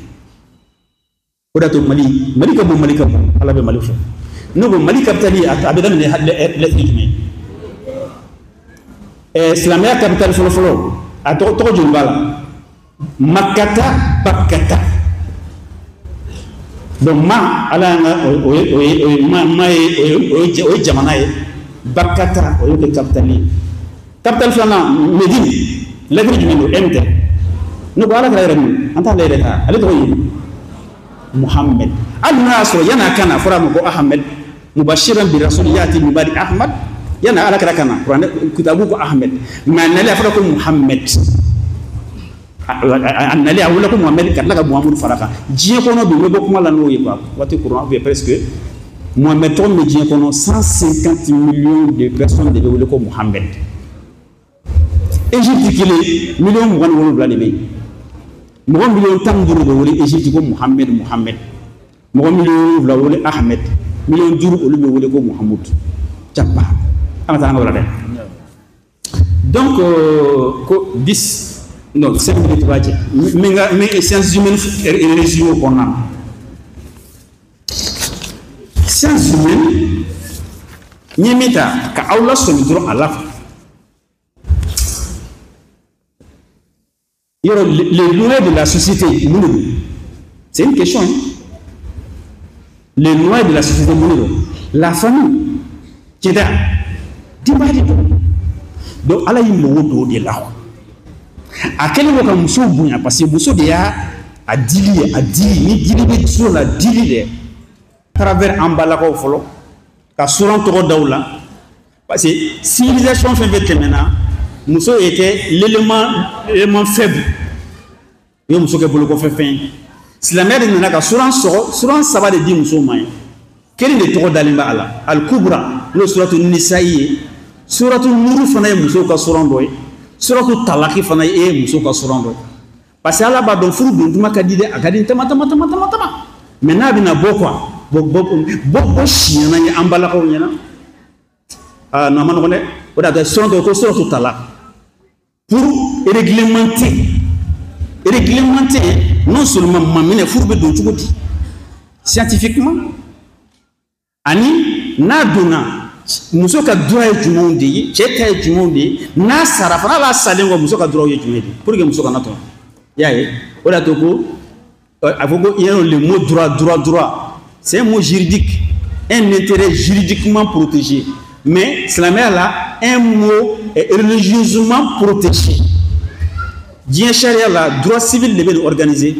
O de y'a to Mali Mali ka bon, Mali ka bon, Ala bɛ Mali fɛ. Ne ko Mali capitale a bɛ daminɛ lettre jumɛn? Silamɛya capitale fɔlɔ fɔlɔ a tɔgɔ joli b'a la? Makata Bakata. Donc ma ala y'an ka o ye ma ma ye o ye jamana ye, Bakata o y'o kɛ capitale ye. Capitale filanan Medine, lettre jumɛn don? M tɛ. Ne ko ala kɛra yɛrɛ min, an t'ale yɛrɛ ta, ale tɔgɔ ye Muhammed. Hali n'a y'a sɔrɔ yan'a ka na a fɔra a ma ko Ahmed, mubashiran bi rasul yati min ba'di Ahmad, yan'a ala kɛra ka na kuranɛ kitabu ko Ahmed, mais a nalen a fɔra ko Muhammed. A nalen a wele ko Muhammed ka tila ka Muhammadu fara kan. Diɲɛ kɔnɔ bi n bɛ bɔ kuma la n'o ye quoi, waati kuran ou bien presque Muhammed tɔgɔ min bɛ diɲɛ kɔnɔ, 150 millions de personnes de bɛ wele ko Muhammed. Égypte kelen 27 millions de bɛ yen. Mɔgɔ 15 millions bɛ wele Égypte ko Muhammed Muhammed. Mɔgɔ 7 millions bɛ wele Ahmed. 5 millions olu bɛ wele ko Muhammad. Jaba. An ka taa an ka wala dɛ. Donc ko 10 non 5 minutes b'a jɛ. N bɛ n ka n bɛ sciences humaines résumé o kɔnɔna na. Sciences humaines n ye min ta ka aw lasɔmi dɔrɔn a la. Yɔrɔ les lois de la société mun de don? C'est une question, hein? Les lois de la société mun de don? La famille, tiɲɛ tɛ denbaya de don. Donc ala y'i mago don o de la. A kɛlen don ka muso bonya parce que muso de y'a a dili ye, a dili ni dili bɛ so la, dili dɛ travers an balakaw fɔlɔ ka suran tɔgɔ da u la, parce que civilisation fɛn fɛn tɛmɛna, muso était l'élément faible. U ye muso kɛ bolokɔfɛ fɛn ye. Silamɛya de nana ka suran sɔgɔ, suran saba de di musow ma ye. Kelen de tɔgɔ dalen bɛ a la, Al-Kubra, n'o ye suratu Nisa'i ye. Suratu Nuru fana ye musow ka suran dɔ ye. Suratu Talaki fana ye musow ka suran dɔ ye. Parce que Ala b'a dɔn furu don tuma ka di dɛ, a ka di tama tama tama tama tama. Mais n'a bɛna bɔ quoi, bɔ bɔ bɔ bɔ siɲɛna ye an balakaw ɲɛna. Ah non, a ma nɔgɔn dɛ. O de y'a to suran tɔgɔ ko suratu Talak. Pour réglementer Non seulement maminɛ furu bɛ don cogo di scientifiquement, ani n'a donna muso ka droit ye jumɛnw de ye, cɛ ta ye jumɛnw de ye, n'a sara fana b'a salen kɔ muso ka droit ye jumɛn de ye, pour que muso kana tɔɔrɔ. I y'a ye, o de y'a to ko a fɔ ko yɛrɛ le mot droit, droit, droit, c'est un mot juridique, un intérêt juridiquement protégé, mais silamɛya la un mot est religieusement protégé. Diɲɛ sariya la droit civil de bɛ nin organiser,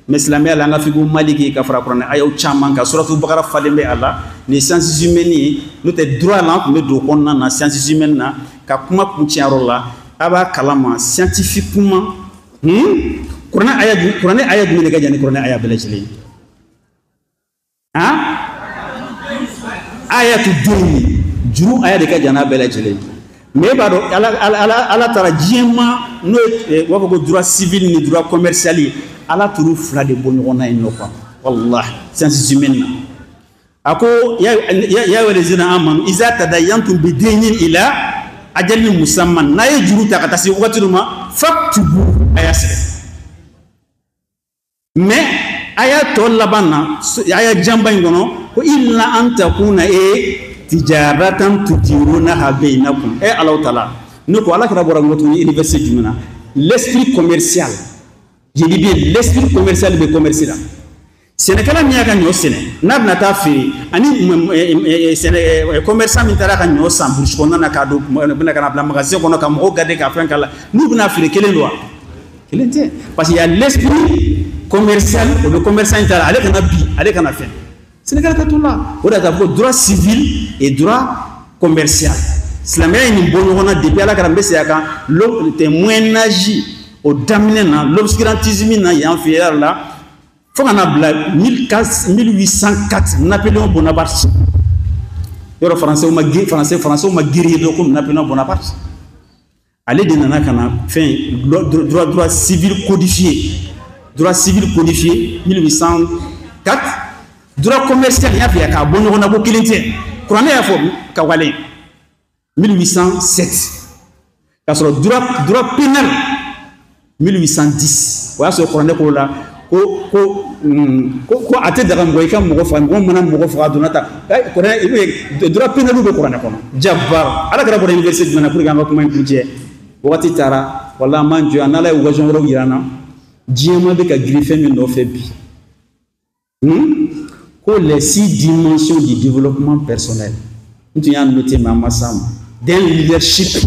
mais silamɛya la an ka f'i ko maliki ka fara kuranɛ ayaw caman kan, suratu bakara falen bɛ a la. Nin sciences humaines ye, n'o tɛ droit la an tun bɛ don o kɔnɔna na sciences humaines na ka kuma kuncɛyɔrɔ la. A b'a kalama scientifiquement, kuranɛ aya jumɛn de ka jan ni kuranɛ aya bɛɛ lajɛlen ye? Han, ayatu deyni, juru aya de ka jan n'a bɛɛ lajɛlen ye. Mais e b'a dɔn ala ala ala taara diɲɛ ma n'o ye, u b'a fɔ ko droit civil ni droit commercial ye, ala t'olu fila de bɔ ɲɔgɔn na yen nɔ quoi. Wallahi, sciences humaines na a ko ya ayyuhallazina amanu iza tadayantum bidaynin ila ajalin musamman, n'a ye juru ta ka taa se wagati dɔ ma, faktubu, a y'a sɛbɛn. Mais a y'a tɔ laban na, a y'a janba in kɔnɔ ko illa an takuna e tijaratan tudirunaha bainakum. E Alahu taala, ne ko ala kɛra bɔra n ko tuguni université jumɛn na? L'esprit commercial, je dis bien l'esprit commercial bɛ commerce la. Sɛnɛkɛla min y'a ka ɲɔ sɛnɛ n'a bɛna taa feere, ani sɛnɛ commerçant min taara ka ɲɔ san brousse kɔnɔna na k'a don bɛna ka na bila magasin kɔnɔ ka mɔgɔw garder ka fɛn k'a la, n'u bɛna feere, kelen don wa? Kelen tɛ, parce qu'il y a l'esprit commercial, o bɛ commerçant in ta la, ale kana bi, ale kana fɛn. Sɛnɛkɛla ka t'o la. O de y'a to a fɔ ko droit civil et droit commercial, silamɛya ye nin bɔ ɲɔgɔn na depuis ala kɛra. N bɛ segin a kan, tɛ moyen âge o daminɛ na, l'obscurantisme na yan fɛ yɛrɛ la, fo ka na bila 1804, Napoléon Bonaparte. Yɔrɔ français ma guerrier dɔ komi Napoléon Bonaparte, ale de nana ka na fɛn droit civil codifié, droit civil codifié 1804, droit commercial y'a fɛ k'a bɔ ɲɔgɔn na ko kelen tɛ. Kuranɛ y'a fɔ ka wale 1807, k'a sɔrɔ droit pénal 1810. O y'a sɔrɔ kuranɛ ko la ko a tɛ daga mɔgɔ i ka mɔgɔ faga, mɔgɔ mana mɔgɔ faga a donna ta kuranɛ i bɛ droit pénal bɛ kuranɛ kɔnɔ. Jabar ala kɛra bɔra université jumɛn na pour que an ka kuma in kuncɛ? Wagati taara, wala an b'an jɔ yan n'ala ye occasion wɛrɛw yira an na. Diɲɛ ma bɛ ka girin fɛn min nɔfɛ bi, ko les six dimensions du développement personnel, n tun y'a noté mais an ma s'a ma, d'un leadership.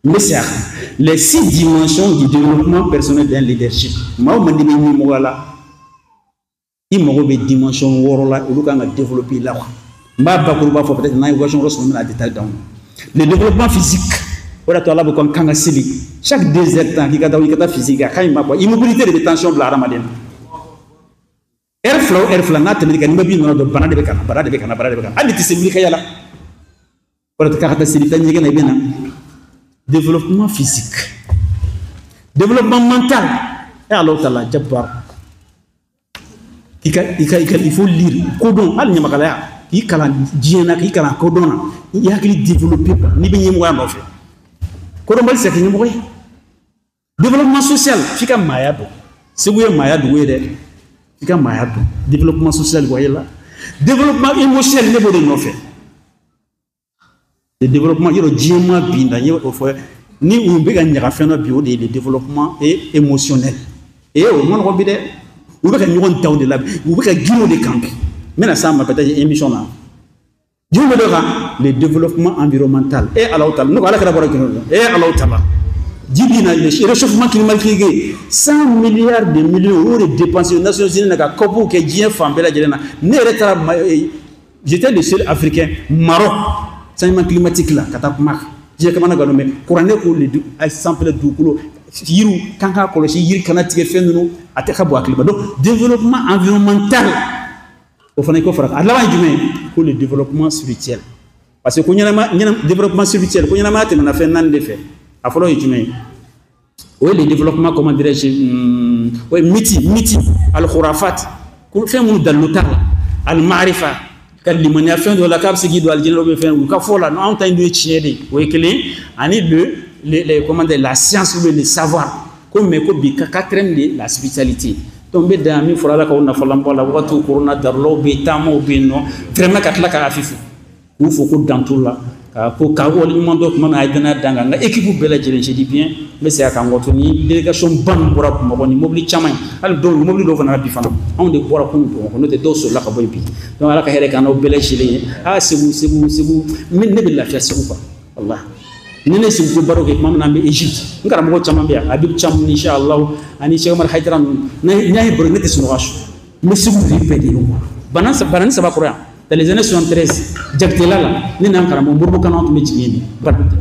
N bɛ segin a kan, les six dimensions du développement personnel d'un leadership. Maa o maa n'i bɛ ɲɛmɔgɔya la, i mago bɛ dimension wɔɔrɔ la, olu kan ka développer i la quoi. N b'a bakuruba fɔ, peut-être n'an ye occasion wɛrɛ sɔrɔ n bɛna détail d'aw ma. Le développement physique, o de y'a to ala bɛ ko kan ka seli chaque 2 heures temps k'i ka taa i ka taa physique, a ka ɲi ma quoi. Immobilité de bɛ tension bila hadamaden na. Heure fila o heure fila n'a tɛmɛn'i kan, n'i ma bin nɔnɔ dɔn, bana de bɛ ka na, bana de bɛ ka na, bana de bɛ ka na, hali n'i tɛ se wuli ka yala. O de k'a ka taa seli, taa ɲɛgɛn na, i bɛ na. Développement physique, développement mental, e Alahu taala jabar, i ka il faut lire, kodɔn, hali ɲamakalaya k'i kalan diɲɛ na, k'i kalan kodɔn na, i hakili développer quoi. N'i bɛ ɲɛmɔgɔya nɔfɛ, kodɔnbali tɛ se ka kɛ ɲɛmɔgɔ ye. Développement social, f'i ka maaya dɔn. Segu ye maaya dugu ye dɛ, f'i ka maaya dɔn. Développement social wa la, développement émotionnel, ne b'o de nɔfɛ. Le développement yɔrɔ diɲɛ ma bi na n ye o fɔ ni u bɛ ka ɲaga fɛn dɔ bi, o de ye le développement et émotionnel. Et o ma nɔgɔn bi dɛ, u bɛ ka ɲɔgɔn ta o de la bi, u bɛ ka girin o de kan bi. N bɛna s'a ma peut-être émission na. Jumɛn bɛ dɔ kan? Le développement environnemental. E Alahu taala, ne ko ala kɛra bɔra jumɛn na? E Alahu taala, ji bi na, le réchauffement climatique, 100 milliards de millions o de dépensé Nations Unies na ka COP kɛ diɲɛ fan bɛɛ lajɛlen na. Ne yɛrɛ taara, j'étais le seul Africain Maroc, changement climatique la ka taa kuma kan. Diɲɛ kamana gan mɛ kuranɛ ko le a sanfɛla dugukolo yiriw kan k'a kɔlɔsi, yiri kana tigɛ, fɛn ninnu a tɛ ka bɔ hakili ma. Donc développement environnemental, o fana i ko fara. A laban ye jumɛn ye? Ko le développement spirituel, parce que ko ɲɛnama ɲɛnama, développement spirituel, ko ɲɛnamaya tɛmɛna fɛn naani de fɛ. A fɔlɔ ye jumɛn ye? O ye le développement, comment dirais-je, o ye mythe, al-khurafat, ko fɛn minnu dalilu t'a la, al-ma'rifa, ka limaniya fɛn dɔ la k'a bɛ se k'i don alijinɛ la, ou bien fɛn u ka fɔ la anw ta in dun ye tiɲɛ de ye, o ye kelen, ani le, comment dire, la science ou bien le savoir, ko Ko mais ko bi ka quatrième de la spiritualité. Donc n bɛ dan min fɔra Ala k'aw nafalan bɔ a la wagatiw korona darulaw bɛ yen taamaw bɛ yen nɔ vraiment ka tila k'a fifu k'u fo ko dan t'u la ka ko k'a waleɲuman dɔn tuma min a ye danaya dan kan n ka équipe bɛɛ lajɛlen, je dis bien, n bɛ segin a kan kɔ tuguni, délégation ba min bɔra Bamakɔ ni mobili caman ye, hali dɔw mobili dɔw fana bi fana anw de bɔra kunun Bamakɔ, n'o tɛ dɔw sɔrɔla ka bɔ yen bi. Donc Ala ka hɛrɛ k'an n'aw bɛɛ lajɛlen ye. Aa Segu Segu Segu, ne bɛ lafiya Segu quoi, walahi. Ni ne Segu ko baro kɛ tuma min na an bɛ Égypte, n karamɔgɔ caman bɛ yan, Habib Thiam inchallah ani Cheikh Omar Haidara ninnu, n'a ye baro ne tɛ sunɔgɔ su, n bɛ Segu vie bɛɛ de ye quoi. Bana ni saba kɔrɔ yan dans les années 73 Jakitela la, ne n'an karamɔgɔ Moribo Kane tun bɛ jigin yen de,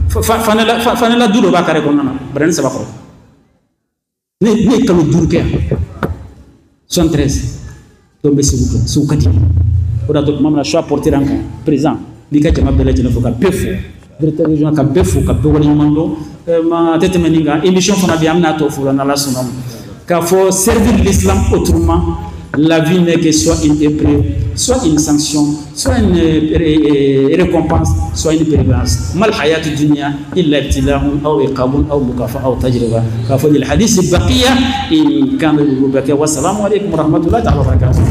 Fanela du dɔ b'a carré kɔnɔna na, Banani saba kɔrɔ. Ne ye kalo 5 kɛ yan 73. Donc n bɛ Segu kɛ, Segu ka di. O de y'a to tuma min na choix porté an kan président, n b'i ka jama bɛɛ lajɛlen fo ka bɛɛ fo, directeur régional ka bɛɛ fo ka bɛɛ waleɲuman dɔn. A tɛ tɛmɛ nin kan, émission fana bɛ yen, an bɛna tɔ fo la n'Ala sɔnna ma. K'a fɔ servir l'islam autrement, la vie n'est que soit une épreuve, soit une sanction, soit une récompense, soit une prévenance. ما الحياة الدنيا إلا ابتلاء أو عقاب أو مكافأة أو تجربة. كافة الحديث بقية إن كان البقية. والسلام عليكم ورحمة الله تعالى وبركاته.